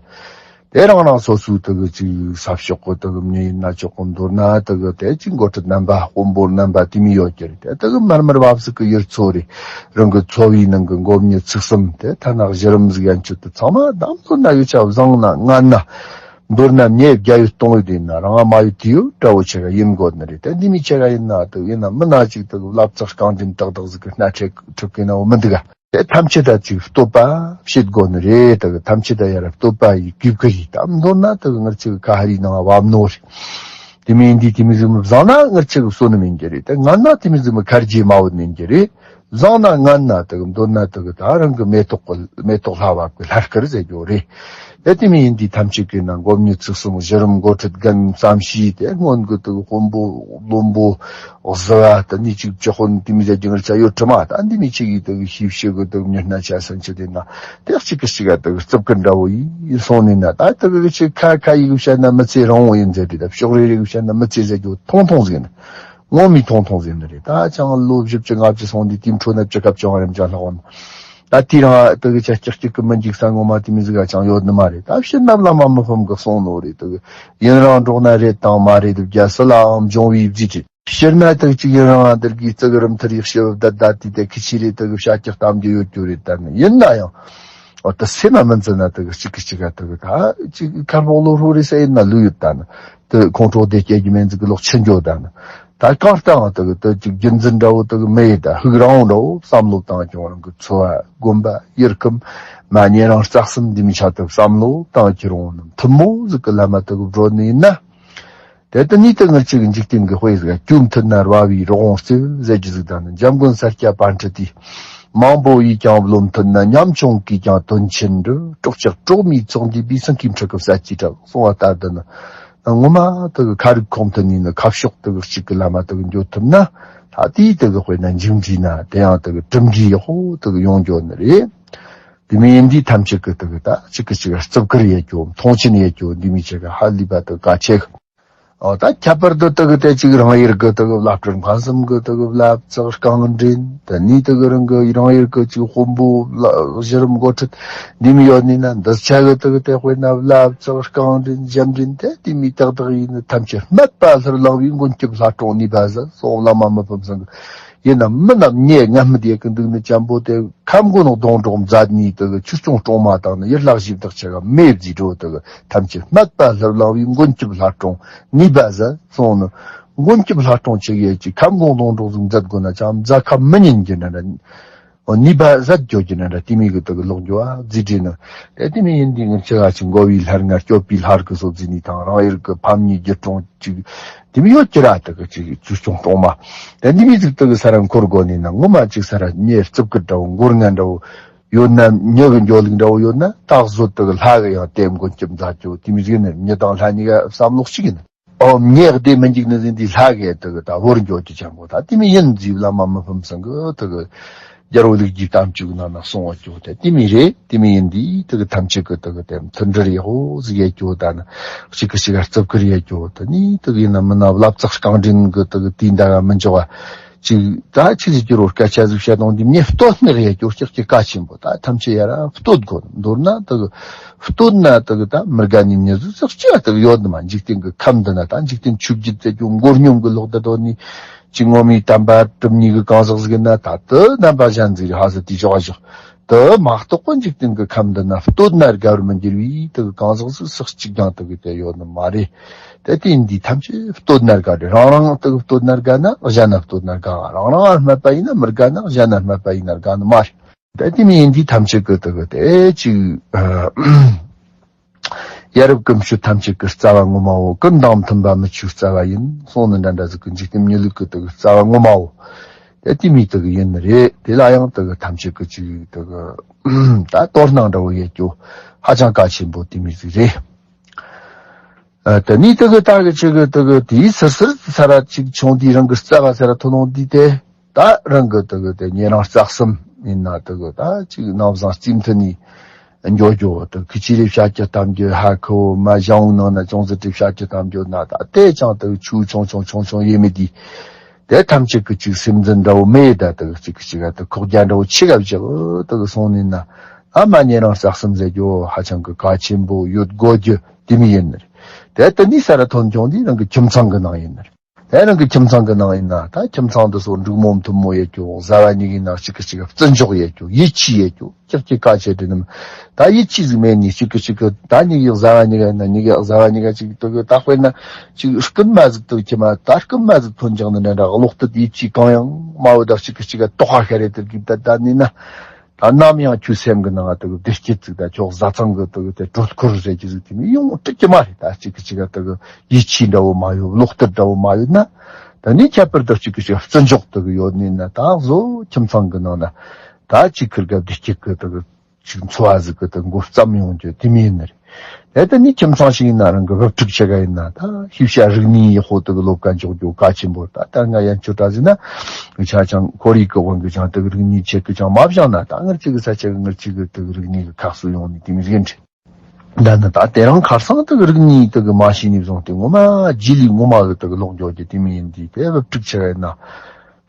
དེ་རང་རང་སོ་སོའི་དེ་གི་ཅིག་ས་ཕྱོགས་གི་དེ་གི་མྱི་ཡིན་ན་ཆོག་གི། མདོར་ན་དེ་གི་དེ་ཅིག་འགོ་ཁྲིད་རྣམ་པ་དཔོན་པོ་རྣམ་པ་དེ་མོ་ཡོད་ཀྱི་རེད། དེ་དེ་གི་མར་མར་བབས་སུ་གི་ཡུལ་ཚོ་རེད། རང་གི་ཚོ་བའི་ནང་གི་མགོ་མྱི་ཚིག་གསུམ། དེ་ཐ་ན་གཞི་རིམ་ཟིག་ཡན་ཆོད་དུ་ཚང་མ་དང་མདོར་ན་ཡོད་ཆ་བཟང་ན་ངན་ན། མདོར་ན་མྱི་བརྒྱ་ཡོད་སྟོང་ཡོད་ཡིན་ན་རང་མ་ཡོད་དེ་ཡོད་འདྲ་བོ་ཆེ་ག་ཡིན་དགོས་ནི་རེད། དེ་འདི་མོ་ཆེ་ག་ཡིན་ན་དེ་ཡིན་ན་མི་ན་ཅིག་དེ་བླ་བཙག་རྐང་འདྲེན་ཏག་ཏག་ཟིག་གི་སྣ་ཁྲིད་ཁྲིད་གི་ན་འོ་མི་འདུག་ག་དེ་ཐམས་ཅད་ད་ཅིག་བསྟོད་པ་བྱེད་དགོས་ནི་རེད། ད་གི་ཐམས་ཅད་ད་ཡར་བསྟོད་པ་ཡི་གུས་བཀུར་ཡི་ད་མདོར་ན་ད་གི་ངར་ཅིག་ཁ་ཧ་རི་ནང་བབ་ནོ་རེད། དེ་མིན་འདི་དེ་མི་ཟིག་མི་བཟང་ན་ངར་ཅིག་བསོད་ནམས་ཡིན་གྱི་རེད། ད་ངན་ན་དེ་མི་ཟིག་མི་ཁར་རྗེས་མ་བོ་ཡིན་གྱི་རེད། བཟང་ན་ངན་ན་ད་གི་མདོར་ན་ད་གི་ད་རང་གི་མེ་ཏོག་གི་མེ་ཏོག་ལྷ་བབ་གི་ལྷ་སྐལ་ཟེར་རྒྱུ་རེད། ད་དེ་མིན་འདི་ཐམས་ཅད་གི་ན་མགོ་མྱི་ཚིག་གསུམ་གཞི་རིམ་འགོ་ཁྲིད་རྒན་བསམ་ཤེས་དེ་སྔོན་གི་ད་གི་དཔོན་པོ་བློན་པོ། གཟུ་བ་ད་ནི་ཅིག་ཅི་ཧོན་དེ་མི་ཟ་ཅི་ངར་ཆ་ཡོད་ཁྲི་མ་ད་འདི་མི་ཅིག་གིས་དག་ཤིབ་ཤིབ་གི་དག་མྱི་སྣ་ཆ་སན་ཆི་དེ་ན་དེ་གཅིག་གི་གཅིག་ག་དག་རྩུབ་གི་འདྲ་བོ་ཡིན་སོང་ནི་ན་ད་དག་གི་ཅིག་ཁ་ཁ་ཡིག་བཤད་ན་མི་ཚེ་རིང་བོ་ཡིན་ཟེར་དེ་ད་ཕྱོགས་རེ་རེ་གི་བཤད་ན་མི་ཚེ་ཟེར་རྒྱུ་ཐུང་ཐུང་ཟིག་ཡིན། ངོ་མི་ཐུང་ཐུང་ཟིག་ཡིན་ནི་རེད། ད་ཅང་ལོ་བཞི་བཅུ་ལྔ་བཅུ་སོང་དུས་དེ་འཕྲོ་ན་བཅུ་ཁ་བཅོ་ལྔ་རིམ་ཅང་ལྷག་ཡོད་ན། ད་དེ་རང་དག་གི་ཆ་ཀྱག་ཀྱག་གི་མི་འཇིག་ས་ངོ་མ་དེ་མི་ཟིག་ག་ཅང་ཡོད་ནི་མ་རེད། ད་ཕྱིར་ན་བླ་མ་མི་ཕམ་གི་གསུང་ནོ་རེད། དག་ཡུན་རིང་འགྲོགས་ན་རེད་དང་མ་རེད་དུ་རྒྱ་སྲིད་ལའང་འབྱུང་བའི་བརྫིས་ཏེ། སྤྱིར་ན་དག་ཅིག་ཡུན་རིང་བ་འདིར་གི་ཙི་གི་རུམ་ཐུར་ཡག་ཤི་བ་བདག་ད་དུས་དེ་ཁི་ཆི་རེ་དག་གི་བྱ་ཀྱག་གཏམ་རྒྱུ་ཡོད་རྒྱུ་རེད། ད་ནི་ཡིན་ན་ཡང་འོ་ད་སེམས་མ་མི་འཛིན་ན་དག་གཅིག་གི་གཅིག་ག་དག་ད་ཅིག་ཁ་ལོག་ལོ་ཧྲོ་རེ་ས་ཡིན་ན་ལུས་ཡོད། ད་ནི་དེ་ཁོང་ཁྲོ་དེ་སྐྱེ་རྒྱུ་མེད་འཛི་གི་ལོག་ཆི་འགྱོ། ད་ནི་ད་གང་ལྟའང་དག་དེ་ཅིག་རྒྱུན་འཛིན་འདྲ་བོ་དག་མེད། ད་ཧུག་རང་འདྲ་བོ་བསམ་བློ་བཏང་ཀྱང་རང་གི་འཚོ་བ་དགོན་པ་ཡུལ་ཁམས་མ་ཉེ་རང་རྩ་གསུམ་འདི་མི་ཆ་དག་བསམ་བློ་བཏང་ཁྱེར་འོང་ནམ་ཐུན་མོང་ཟིག་གི་ལམ་མ་དག་འགྲོ་ནི་ཡིན་ན། དེ་ལྟ་ནི་དེ་ངར་ཅིག་འཇིག་རྟེན་གྱི་དཔེ་ཟིག་ག་གྱོན་ཐུབ་ན་ར་བའི་རི་བོང་རྩེ་ཟེར་རྒྱུ་ཟིག་དང་ནི། འཇམ་མགོན་ས་སྐྱ་པཎྜི་ཏས་མང་པོ་ཡིས་ཀྱང་རློམ་ཐུབ་ན། ཉམ་ཆུང་གིས་ཀྱང་དོན་ཆེན་འགྲུབ། སྲོག་ཆགས་གྲོག་མའི་ཚོགས་འདུས་པའི། སེང་གེའི་ཕྲུ་གུ་ཟ་ཅི་དྲག་གསུང་བ་ལྟར་དུ་ནི། ངོ་མ་དེ་གི་ཁ་རིག་ཁོང་དུ་ནི་ནི་ཁ་ཕྱོགས་དེ་གི་གཅིག་གི་ལམ་མ་དེ་གི་འགྱོ་ཐུབ་ན། ད་དེའི་དེ་གི་དཔེར་ན་མཇུག་འབྲས་ན་དེ་ཡང་དེ་གི་གྲུབ་འབྲས་ཡག་པོ་དེ་གི་ཡོང་འགྱོ་ནི་རེད། དེ་མིན་ཡིན་དུས་ཐམས་ཅད་ཀྱི་དེ་གི་ད་གཅིག་གི་གཅིག་རྩུབ་ཀིར་ཡེད་རྒྱུ་མཐོང་ཆེན་ཡེད་རྒྱུ་འདི་མི་བྱེད་ག་ཧ་ལས་པ་དེ་ག་ཆེ་གི། ཨོ་ད་ཁྱད་པར་དུ་དེ་གི་དེ་གཅིག་རང་ཡུལ་གི་དེ་གི་བླ་སྤྲུལ་མཁན་གསུམ་གི་དེ་གི་བླ་བཙག་རྐང་འདྲེན། དེ་ནས་དེ་གི་རང་གི་རང་ཡུལ་གི་གཅིག་དཔོན་པོ་བླ་གཞི་རིམ་འགོ་ཁྲིད་འདི་མི་ཡོད་ནི་ན། འདི་ཆ་གི་དེ་གི་དེ་དཔེར་ན་བླ་བཙག་རྐང་འདྲེན་ཞབས་འདྲེན་དེ་དེ་མི་ཏག་ཏག་ཡིན་ནི། ཐམས་ཅད་སྨད་པ་ལྷུར་བླངས་པའི་མགོན་སྐྱབས་ལྷ་སྲུང་ནུས་པ་ཟད་སོང་། བླ་མ་མི་ཕམ་ཚང་གི་ཡིན་ན་མི་རྣམས་ཉེ་ངན་སྨད་ཡེད་གི་འདུག་ནི་ཅན་པོ་དེ། ཁམས་མགོན་གདོང་གྲོགས་མཛད་ནི་དེ་གི་ཆོས་སྐྱོང་སྲུང་མ་དང་ནི་ཡུལ་ལྷ་གཞི་བདག་ཆེ་ག་མེ་བརྫིས་འགྲོ་དེ་གི་ཐམས་ཅད་སྨད་པ་ལྷུར་བླངས་པའི་མགོན་སྐྱབས་ལྷ་སྲུང་ནུས་པ་ཟད་སོང་ནི། མགོན་སྐྱབས་ལྷ་སྲུང་ཆེ་གི་ཡེ་ཅིག་ཁམས་མགོན་གདོང་གྲོགས་ཟིག་མཛད་དགོས་ན་ཅང་མཛད་ཁ་མི་ཉན་རྒྱུ་འདྲ་འདྲ། ནུས་པ་ཟད་འགྱོ་རྒྱུ་འདྲ་འདྲ་དེ་མི་གི་དེ་གི་ལོག་འགྱོ་བ་བརྫིས་བྲིས་ནི། དེ་དེ་མི་ཡིན་དུས་ངར་ཆེ་ག་ཅིག་མགོ་བའི་ལྷར་ང་སྐྱོབ་པའི་ལྷར་གི་སོ་བརྫིས་ནི་དང་རང་ཡུལ་གི་ཕམ་ཉེས་རྒྱུ་གྲོང་ཅིག་དེ་མི་ཡོད་ཀྱི་ར་དེ་གི་ཅིག་ཆོས་སྐྱོང་སྲུང་མ། དེ་འདི་མི་ཟིག་དེ་གི་ས་ར་འཁོར་དགོ་ནི་ན་ངོ་མ་ཅིག་ས་ར་ཉེ་རྩུབ་ཀི་འདྲ་བོ་མགོ་རྔ་འདྲ་བོ་ཡོད་ན། མྱི་གི་འགྱོ་ལུགས་འདྲ་བོ་ཡོད་ན་ད་གཟོད་དེ་གི་ལྷ་གི་ཡང་དེ་མགོན་སྐྱབས་མཛད་རྒྱུ་དེ་མི་ཟིག་ནི་མྱི་དང་ལྷ་གཉིས་ཀ་བསམ་བློ་གཅིག་ཡིན། ཨོ་མྱི་བདེ་མི་འཇིག་ནི་ཟིན་དེ་ལྷ་གི་དེ་གི་ད་བོར་འགྱོ་རྒྱུ་ཅན་པོ་ད་དེ་མི་ཡིན་ཟིག་བླ་མ་མི་ཕམ་ཚང་གི་དེ་གི་རྒྱལ་བ་ལུགས་ཀྱི་གཏམ་བཅུག་ནང་ན་གསུང་བ་བཅུག་སྟེ་དེ་མི་རེད། དེ་མི་ཡིན་དེ་དེ་གི་ཐམས་ཅད་ཀྱི་དེ་གི་དེ་མཐུན་སྒྲིལ་ཡག་པོ་ཟིག་ཡེད་རྒྱུ་ད་ནི་གཅིག་གི་གཅིག་ག་རྩུབ་ཀིར་ཡེད་རྒྱུ་དེ་ནི་དེ་གི་ཡིན་ན་མིན་ན་བླ་བཙག་རྐང་འདྲེན་གི་དེ་གི་དེའི་འདའ་ག་མི་འཇོག་ག་ཅིག་ད་ཅི་ཟིག་གི་རོ་སྐད་ཆ་ཟིག་བཤད་དང་དེ་མྱི་བསྟོད་བསྔགས་ཡེད་རྒྱུ་ཀྱག་ཀྱི་གལ་ཆེན་པོ། ད་ཐམས་ཅད་ཡ་ར་བསྟོད་དགོ། མདོར་ན་དེ་གི་བསྟོད་ན་དེ་གི་ད་མི་དགའ་ནི་མྱི་ཟིག་ཟག་ཅི་ཡ་དེ་གི་ཡོད་ནི་མ། འཇིག་རྟེན་གི་ཁམས་འདི་ན་ད་འཇིག་རྟེན་ཆོས་བརྒྱད་ཟེར་རྒྱུ་མགོ་སྙོམས་གི་ལོག་ད་དོ་ནི། ཅིག་ངོ་མའི་དམ་པ་གྲུབ་གཉིས་ཀྱི་གང་ཟག་ཟིག་ཡིན་ན་ད་དེ་རྣམ་པ་གཞན་ཟིག་རེད་ཧ་ཟེར་དེ་ཞོག་ཞོག་དེ་མ་གཏོགས་པ་འཇིག་རྟེན་གྱི་ཁམས་འདི་ན་བསྟོད་ན་དགའ་བར་མི་འགྱུར་བའི་དེ་གི་གང་ཟག་ཟིག་ཟག་གཅིག་ཀྱང་དེ་གི་དེ་ཡོད་ནི་མ་རེད། དེ་དེ་འདི་ཐམས་ཅད་བསྟོད་ན་དགའ་རེད། རང་རང་དེ་གི་བསྟོད་ན་དགའ་ན་གཞན་ན་བསྟོད་ན་དགའ། རང་རང་སྨད་པ་ཡིན་ན་མི་དགའ་ན་གཞན་ན་སྨད་པ་ཡིན་ན་དགའ་ནི་མ་རེད། དེ་དེ་མི་ཡིན་འདི་ཐམས་ཅད་ཀྱི་དེ་གི་དེ་ཅིག་ཡ་རབས་ཀུན་སྤྱོད་ཐམས་ཅད་ཀྱི་རྩ་བ་ངོ་མ་བོ་ཀུན་དང་མཐུན་པ་མི་ཆོས་རྩ་བ་ཡིན་གསུངས་ནི་འདྲ་འདྲ་ཟིག་གི་འཇིག་རྟེན་མྱི་ལུགས་ཀྱི་དེ་གི་རྩ་བ་ངོ་མ་བོ། དེ་དེ་མི་དེ་གི་ཡིན་ནི་རེད། དེ་ལ་ཡང་དེ་གི་ཐམས་ཅད་ཀྱི་ཅིག་དེ་གི་ད་དོ་སྣང་འདྲ་བོ་ཡེད་རྒྱུ་ཧ་ཅང་གལ་ཆེན་པོ་དེ་མི་ཟིག་རེད། ཨ་དེ་ནི་དེ་གི་ད་གི་ཆེ་གི་དེ་གི་དེའི་ཟུར་ཟུར་ས་ར་ཅིག་ཆུང་དུས་རང་གི་རྩ་བ་ས་ར་ཐོན་ནོ་འདི་དེ། ད་རང་གི་དེ་གི་དེ་ཉེ་རང་རྩ་གསུམ་ཡིན་ན་དེ་གི་ད་ཅིག་ནམ་བཟང་རྩིས་མཐུན་ནི་འགྱོ་རྒྱུ་དེ་གི་ཅི་རེ་བྱ་རྒྱུ་གཏམ་རྒྱུ་ཧ་ཁོ་མ་གཞང་བོ་ནང་ན་ཅུང་ཟད་རེ་བྱ་རྒྱུ་གཏམ་རྒྱུ་ན་ད་དེ་ཅང་དེ་གི་ཆུ་ཆུང་ཆུང་ཆུང་ཆུང་ཡེ་མི་དེ། དེ་ཐམས་ཅད་ཀྱི་ཅིག་སེམས་འཛིན་འདྲ་བོ་མེད་ད་དེ་གི་ཅིག་གི་ཅིག་ག་དེ་ཁོག་རྒྱ་འདྲ་བོ་ཆེ་ག་བཞག་དེ་གི་སོང་ནི་ན། ཨ་མ་ཉེ་རིང་རྩ་གསུམ་ཟེར་རྒྱུ་ཧ་ཅང་གི་གལ་ཆེན་པོ་ཡོད་དགོས་རྒྱུ་དེ་མོ་ཡིན་ནི་རེད། དེ་ལྟ་ནི་ས་ར་ཐོན་ཆུང་འདི་རང་གི་ཁྱིམ་ཚང་གི་ནང་ཡིན་ནི་རེད། དེ་རང་གི་ཁྱིམ་ཚང་གི་ནང་ཡིན་ན་ད་ཁྱིམ་ཚང་འདི་ཚོ་འགྲིག་མོ་མཐུན་མོ་ཡོད་རྒྱུ། བཟའ་བ་གཉིས་ཀྱི་ནང་གཅིག་གིས་གཅིག་བརྩི་འཇོག་ཡོད་རྒྱུ། ཡིད་ཆེས་ཡོད་རྒྱུ། ཅག་ཅིག་གལ་ཆེ་དྲི་ནམ། ད་ཡིད་ཆེས་ཟིག་མེད་ནི་གཅིག་གིས་གཅིག་གི་ད་གཉིས་ཀྱི་བཟའ་བ་གཉིས་ཀ་ཡིན་ན་གཉིས་ཀྱི་བཟའ་བ་གཉིས་ཀ་གཅིག་ཏུ་གི་ད་དཔེར་ན་གཅིག་རྐུན་མ་ཟིག་ཏུ་ཁྱིམ་མ་ད་རྐུན་མ་ཟིག་ཐོན་ཀྱང་ནི་འདྲ་འདྲ་བློ་གཏད་ཡིད་ཆེས་གང་ཡང་མ་འོ་ད་གཅིག་གིས་གཅིག་ག་དོགས་ཁ་ཤ་རེ་དེར་གི་ད་ད་ནི་ན། ད་ནམ་ཡང་ཁྱོའི་སེམས་ཀྱི་ནང་དུ་བདེ་སྐྱིད་ཟིག་ད་ཁྱོད་བཟའ་ཚང་གི་དུ་དེ་དྲོད་ཁོལ་ཟེར་གྱི་ཟིག་དེ་མི་ཡོང་སྲིད་ཀྱི་མ་རེད། ད་གཅིག་གིས་གཅིག་ག་དུ་ཡིད་ཆེས་འདྲ་བོ་མ་ཡོད། བློ་གཏད་འདྲ་བོ་མ་ཡོད་ན། ད་ནི་ཁྱད་པར་དུ་གཅིག་གིས་གཅིག་བརྩི་འཇོག་དུ་ཡོད་ནི་ན། ད་གཟོད་ཁྱིམ་ཚང་གི་ནང་ན་ད་གཅིག་ཁིར་ག་བདེ་སྐྱིད་གི་དུ་ཅིག་འཚོ་བ་ཟིག་གི་དུ་འགོ་བརྩམས་ཡོང་རྒྱུ་དེ་མིན་ནི་རེད། དེ་ལྟ་ནི་ཁྱིམ་ཚང་ཞིག་ཡིན་ན་རང་གི་བུ་ཕྲུག་ཆེ་ག་ཡིན་ན་ད་ཤེས་བྱ་རིག་གནས་ཡག་པོ་དུ་གི་སློབ་ག་འཇོག་རྒྱུ་གལ་ཆེན་པོ། ད་ལྟ་ང་ཡན་ཆོད་འདྲ་ཟིན་ན་ཆ་ཅང་ཁོར་ཡུག་གི་དབང་གིས་ཀྱང་དུ་གི་རིག་གནས་ཆེ་གི་ཅང་མ་སྦྱངས་ན། ད་ངར་གཅིག་གི་ས་ཆ་གི་ངར་གཅིག་གི་དུ་གི་རིག་གནས་གི་ཁག་སུ་ཡོང་ནི་དེ་མི་རིགས་འདྲ། ད་ནི་ད་དེ་རང་ཁར་སང་དུ་གི་རིག་གནས་དུ་གི་མ་ཤེས་ནི་བཟུང་སྟེ་ངོ་མ་རྗེས་ལུས་ངོ་མ་གི་དུ་གི་ལོག་འགྱོ་རྒྱུ་དེ་མི་ཡིན་དུས། དེ་བུ་ཕྲུག་ཆེ་ག་ཡིན་ན།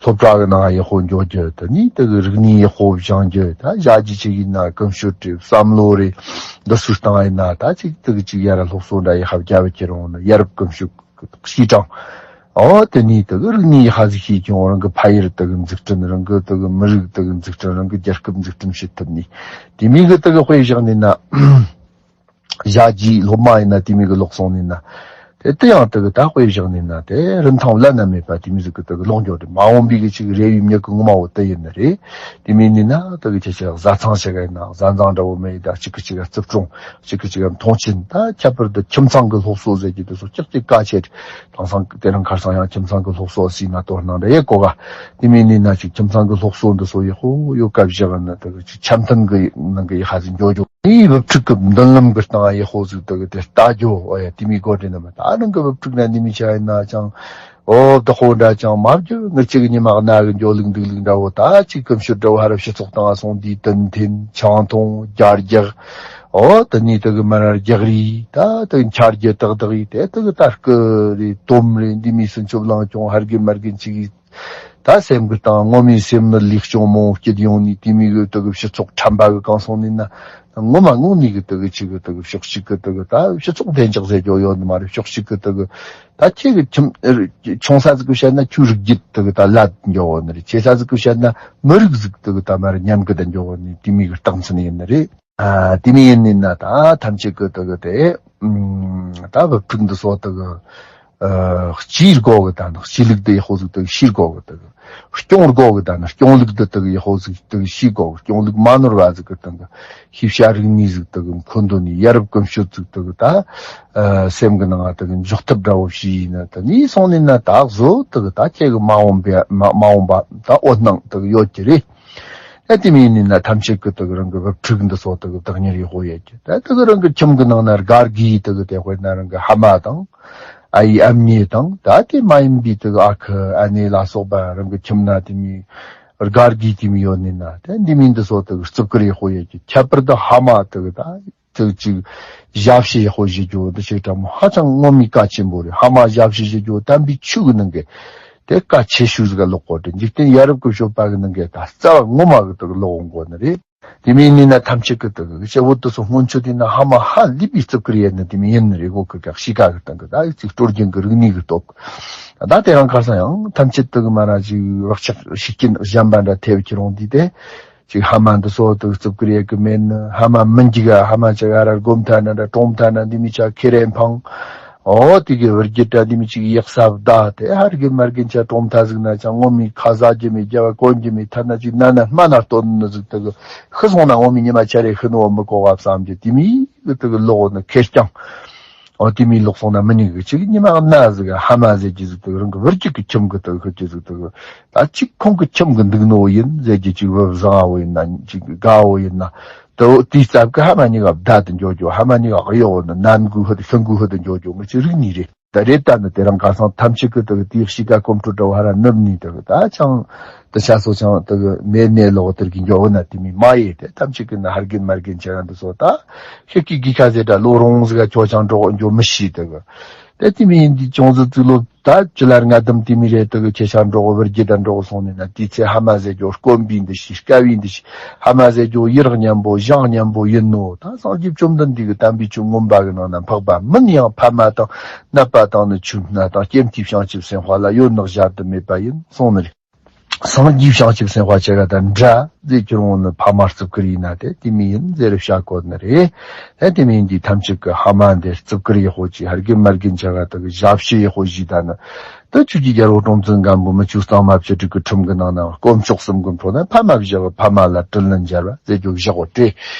སློབ་གྲྭ་གི་ནང་ཡག་པོ་འཇོག་རྒྱུ། དེ་ནས་དེ་གི་རིག་གནས་ཡག་པོ་སྦྱང་རྒྱུ། ད་ཞ་རྒྱུ་ཅིག་ཡིན་ན་ཀུན་སྤྱོད་རེད། བསམ་བློ་རེད། འདི་ཚོའི་སྟེང་ཡིན་ན་ད་ཅིག་དེ་གི་ཅིག་ཡར་སློབ་གསོ་འདྲ་ཡག་པ་རྒྱབ་ཁྱེར་འོང་ན་ཡ་རབས་ཀུན་སྤྱོད་ཀྱི་སྐྱེད་སྲིང་། ཨོ་དེ་ནས་དེ་གི་རིག་གནས་ཡག་པ་ཟིག་ཤེས་ཀྱང་རང་གི་ཕ་ཡུལ་དེ་གི་འཛུགས་སྐྲུན། རང་གི་དེ་གི་མི་རིགས་དེ་གི་འཛུགས་སྐྲུན། རང་གི་རྒྱལ་ཁབ་འཛུགས་སྐྲུན་བྱེད་ཐུབ་ནི། དེ་མིན་གི་དེ་གི་དཔེ་བཞག་ནས་ན། ཞ་རྒྱུའི་སློབ་མ་ཡིན་ན་དེ་མོ་གི་ལོག་སོང་ནི་ན། དེ་དེ་ཡང་དེ་གི་ད་དཔེ་བཞག་ནི་ན་དེ་རིན་ཐང་བླ་ན་མེད་པ་དེ་མོ་ཟིག་གི་དེ་གི་ལོག་འགྱོ་རེད། མ་འོངས་པའི་གི་ཅིག་རེ་བའི་མྱི་གི་ངོ་མ་བོ་དེ་ཡིན་ནི་རེད། དེ་མིན་ནི་ན་དེ་གི་ཁྱེད་ཅག་བཟའ་ཚང་ཞིག་ཡིན་ན་བཟའ་ཚང་འདྲ་བོ་མེད་ད་གཅིག་གིས་གཅིག་ག་བརྩི་སྲུང་། གཅིག་གིས་གཅིག་ག་མཐོང་ཆེན། ད་ཁྱད་པར་དུ་ཁྱིམ་ཚང་གི་སློབ་གསོ་ཟེར་རྒྱུ་དེ་ཚོ་ཅག་ཅིག་གལ་ཆེ་རེད། དེང་སང་དེ་རིང་ཁར་སང་ཡང་ཁྱིམ་ཚང་གི་སློབ་གསོ་ཟེར་ན་དོ་སྣང་འདྲ་ཡེ་གོ་ག། དེ་མིན་ནི་ན་ཅིག་ཁྱིམ་ཚང་གི་སློབ་གསོ་འདི་ཚོ་ཡག་པོ་ཡོད་སྐབས་བཞག་ན་དེ་གི་ཅིག་འཆམ་མཐུན་གི་ནང་གི་ཡག་པ་ཟིག་འགྱོ་རྒྱུ། ངའི་བུ་ཕྲུག་གི་མདུན་ལམ་གི་སྟེང་ཡག་པོ་ཟིག་དེ་གི་དེ་ལྟ་རྒྱུ། ཨོ་ཡ་དེ་མི་དགོས་དྲན་ནམ། ད་རང་གི་བུ་ཕྲུག་ན་འདི་མི་ཆ་ཡིན་ན་ཅང་ཨོ་བདག་པོ་འདྲ་ཅང་མ་བརྒྱབ། ངར་གཅིག་གི་ཉི་མ་གནའ་གི་འགྱོ་ལུགས་འདུག་ལུགས་འདྲ་བོ། ད་ཅིག་གི་ཕྱིར་འདྲ་བོ་ཧ་ར་སྤྱི་ཚོགས་སྟེང་སོང་དུས་དུན་འཐེན་ཆང་འཐུང་རྒྱ་རྒྱག། ཨོ་དེ་ནས་དེ་གི་མ་ར་རྒྱག་རེས་ད་དེ་གི་འཆར་རྒྱུ་ཏག་ཏག་ཡིས་དེ་དེ་གི་ད་རྐུ་རེད་དོམ་རེད་འདི་མི་སུན་ཆོབ་ལང་ཀྱོང་ཧར་གི་མར་གི་ཅིག་ཡིས། ད་སེམས་གི་སྟེང་ངོ་མའི་སེམས་ནི་ལེགས་སྐྱོང་མང་བོ་སྐྱིད་ཡོང་ནི་དེ་མི་གི་དེ་གི་སྤྱི་ཚོགས་ཁྲམ་པ་གི་གང་སོང་ནི་ན། ངོ་མ་ངོ་ནི་གི་དེ་གི་ཅིག་གི་དེ་གི་ཕྱོགས་གཅིག་གི་དེ་གི་ད་སྤྱི་ཚོགས་བདེ་འཇགས་ཟེར་རྒྱུ་ཡོད་ནི་མ་རེད། ཕྱོགས་གཅིག་གི་དེ་གི་ད་ཁྱེད་གི་ཁྱིམ་ཆུང་ས་ཟིག་གི་བཤད་ན་ཁྱོའི་རིགས་རྒྱུད་དེ་གི་ད་ལ་འགྱོ་བོ་ནི་རེད། ཆེ་ས་ཟིག་གི་བཤད་ན་མི་རིགས་ཟིག་དེ་གི་ད་མ་རེད་ཉམས་གི་ད་འགྱོ་བོ་ནི་དེ་མི་གི་རྟགས་མཚན་ཡིན་ནི་རེད། ཨ་དེ་མི་ཡིན་ནི་ན་ད་ཐམས་ཅད་གི་དེ་གི་དེ་ཨུམ་ད་བུ་ཕྲུག་འདི་ཚོ་དེ་གི་ཨ་སྐྱེས་དགོས་གི་ད་ནི་སྐྱེས་ལུགས་དེ་ཡག་པོ་ཟིག་དེ་གི་ཤེས་དགོས་གི། དེ་གི་སྐྱོང་དགོས་གི་ད་ནི་སྐྱོང་ལུགས་དེ་དེ་གི་ཡག་པོ་ཟིག་དེ་གི་ཤེས་དགོས་གི། སྐྱོང་ལུགས་མ་ནོར་བ་ཟིག་གི་སྟེང་གི་ཤེས་བྱ་རིག་གནས་ཟིག་དེ་གི་མཁོ་འདོན་ནི་ཡ་རབས་ཀུན་སྤྱོད་ཟིག་དེ་གི་ད་ཨ་སེམས་གི་ནང་ང་དེ་གི་འཇོག་ཐབས་འདྲ་བོ་བྱས་ཡིན་ན། དེ་ནས་སོང་ནི་ན་ད་གཟོད་དེ་གི་ད་ཁྱེད་གི་མ་འོངས་པའི་མ་མ་འོངས་པ་ད་འོད་སྣང་དེ་གི་ཡོད་ཀྱི་རེད། ད་དེ་མིན་ནི་ན་ཐམས་ཅད་ཀྱི་དེ་གི་རང་གི་བུ་ཕྲུག་འདི་ཚོ་དེ་གི་བདག་གཉེར་ཡག་པོ་ཡོད་ཀྱི། ད་དེ་གི་རང་གི་ཁྱིམ་གི་ནང་ན་སྒར་གི་དེ་གི་དེ་དཔེར་ན་རང་གི་ཕ་མ་དང་ཨ་ཡེ་ཨ་མྱེས་དང་ད་དེ་མ་ཡིན་པའི་དེ་གི་ཨ་ཁུ་ཨ་ནེ་ལ་སོགས་པ་རང་གི་ཁྱིམ་ན་དེ་མི་སྒར་གི་དེ་མི་ཡོད་ནི་ན། ད་འདི་མིན་འདི་ཚོ་དེ་གི་རྩུབ་གི་རེ་ཡག་པོ་ཡོད་ཀྱི། ཁྱད་པར་དུ་ཕ་མ་དེ་གི་ད། དེ་ཅིག་ཞབས་ཕྱི་ཡག་པོ་བྱེད་རྒྱུ་འདི་ཆེ་དྲག་མོ་ཧ་ཅང་ངོ་མའི་གལ་ཆེན་པོ་རེད། ཕ་མ་ཞབས་ཕྱི་བྱེད་རྒྱུ་དམ་པའི་ཆོས་ཀྱི་ནང་གི་དེ་གལ་ཆེ་ཤོས་ཟིག་ག་ལོག་གོ་རེད། འཇིག་རྟེན་ཡ་རབས་ཀྱི་སྤྱོད་པ་གི་ནང་གི་ད་རྩ་བ་ངོ་མ་གི་དེ་གི་ལོག་འོང་གོ་ནི་རེད། དེ་མིན་ནི་ན་ཐམས་ཅད་ཀྱི་དེ་གི་སྐྱེ་བོ་དེ་ཚོ་སྔོན་ཆད་དེ་ན་ཕ་མ་ཧ་ལས་པའི་རྩུབ་གི་རེད་ནི་དེ་མིན་ཡིན་ནི་རེད། གོ་གི་ག་གཤིས་ཀ་གི་སྟེང་གི་ད་ཅིག་སྲོལ་རྒྱུན་གི་རིག་གནས་གི་སྟོབས། ད་དེ་རང་ཁར་སང་ཡང་ཐམས་ཅད་དེ་གི་མ་ར་ཅིག་བག་ཆགས་ཤུགས་རྐྱེན་གཞན་པ་འདྲ་ཐེབས་ཁྱེར་འོང་དུས་དེ། ཅིག་ཕ་མ་འདི་ཚོ་དེ་རྩུབ་གི་རེད་གི་མེད་ནི། ཕ་མ་མི་འཇིག་ག་ཕ་མ་ཅིག་ཨ་ར་སྒོམ་ཐ་ན་འདྲ་གྲོང་ཐ་ན་འདི་མི་ཅག་ཁེ་རེ་འཕང་། ཨོ་དེ་གི་བུ་རྒྱུད་དྲ་འདི་མི་ཅིག་ཡག་ས་བདའ་དེ་ཧར་གི་མར་གི་ཅག་གྲོང་ཐ་ཟིག་ན་ཅང་ངོ་མི་ཁ་ཟ་རྒྱུ་མེད། རྒྱབ་བ་གོན་རྒྱུ་མེད། ཐ་ན་ཅིག་ན་ན་སྨན་ན་སྟོན་ནི་ཟིག་དེ་གི་ཤི་སོང་ན་ངོ་མི་ཉི་མ་ཆ་རེ་ཤི་ནོ་མི་གོ་བ་བསམ་རྒྱུ་དེ་མི་གི་དེ་གི་ལོག་ནི་ཁེར་རྐྱང་། འོ་དེ་མིན་ལོག་སོང་ན་མི་ཉན་གི། ཅིག་ཉི་མ་གནའ་ཟིག་ཕ་མ་ཟེར་གྱི་ཟིག་དེ་རང་གི་བུ་རྒྱུད་ཀྱི་ཁྱིམ་གི་དེ་ཤོད་ཀྱི་ཟིག་དེ་ད་ཅིག་ཁོང་གི་ཁྱིམ་གི་འདུག་ནོ་ཡིན་ཟེར་གྱི། ཅིག་བུ་བཟང་བོ་ཡིན་ན་ཅིག་དགའ་བོ་ཡིན་ན་དེ་དེའི་ཚབ་ཀྱི་ཕ་མ་གཉིས་ཀ་བདའ་དུ་འགྱོ་རྒྱུ། ཕ་མ་གཉིས་ཀ་གཡོག་ནི་ནན་གུ་ཧུ་དུ་ཤིང་གུ་ཧུ་དུ་འགྱོ་རྒྱུ་ངི་ཅིག་རིག་ནི་རེད། ད་རེད་ད་ནི་དེ་རང་ཁ་སང་ཐམས་ཅད་ཀྱི་དེ་དེའི་གཤིས་ཀ་གོམ་ཁྲོད་འདྲ་བོ་ཧ་ར་ནུབ་ནི་དེ་ད་ཅང་དེ་ཆ་སོ་ཅང་དེ་མེད་ནས་ལོག་དེར་གི་འགྱོ་བ་ན་དེ་མི་མ་ཡེ་དེ་ཐམས་ཅད་ཀྱི་ན་ཧར་གིན་མར་གིན་ཆེ་རང་དེ་ཚོ་ད་ཤེས་ཀྱི་གི་ཁ་ཟེར་ད་ལོ་རོང་ཟིག་ག་ཁྱོ་ཅང་འགྲོ་འགྱོ་མི་ཤེས་དེ་གི་དེ་དེ་མི་ཡིན་དེ་ཅུང་ཟིག་ཙི་ལོ། ད་ཅི་ལར་ང་དམ་དེ་མི་རེད། དེ་གི་ཁྱེད་ཆ་འགྲོ་གི་བུར་རྒྱུད་ད་འགྲོ་གི་སོང་ནས་ན། དེའི་ཚེ་ཕ་མ་ཟེར་རྒྱུ་དཀོན་པའི་འདུ་ཤེས། དཀའ་བའི་འདུ་ཤེས། ཕ་མ་ཟེར་རྒྱུ་ཡིད་རང་མཉམ་པོ་གཞུང་མཉམ་པོ་ཡིན་ནོ། ད་སངས་རྒྱས་བཅོམ་ལྡན་འདས་ཀྱི་དམ་པའི་ཆོས་མངོན་པ་གི་ནང་ན་འཕགས་པ་མིན་ཡང་ཕ་མ་དང་ནད་པ་དང་ནི་ཆུ་སྣ་དང་སྐྱེ་མཐའི་བྱང་ཆུབ་སེམས་དཔའ་ལ་ཡོད་ནོ་གཞལ་དུ་མེད་པ་ཡིན་གསུངས་ནི་རེད། སངས་རྒྱས་བྱང་ཆུབ་སེམས་དཔའ་ཆེ་ག་དང་འདྲ་ཟེར་གྱི་རུང་ནི་ཕ་མ་རྩུབ་ཀི་རེད་ན་དེ་དེ་མི་ཡིན་ཟེར་བྱ་དགོས་ནི་རེད། དེ་དེ་མི་ཡིན་དེ་ཐམས་ཅད་ཀྱི་ཕ་མ་འདི་རྩུབ་ཀི་རེད་ཧོ་ཅི་ཧར་གི་མར་གི་ཆ་ག་དང་གི་ཞབས་ཕྱི་ཡེ་ཧོ་ཞིག་ད་ནི། དེ་ཆོས་ཀྱི་རྒྱལ་པོ་སྲོང་བཙན་སྒམ་པོ་མི་ཆོས་གཙང་མ་བཅུ་དྲུག་གི་ཁྲིམས་ཀྱི་ནང་ན་དཀོན་མཆོག་གསུམ་གྱི་འཕྲོ་ན་ཕ་མ་བཞག་ཕ་མ་ལ་དྲིན་ལན་འཇལ་བ་ཟེར་རྒྱུ་བཞག་གོ་དྲེ།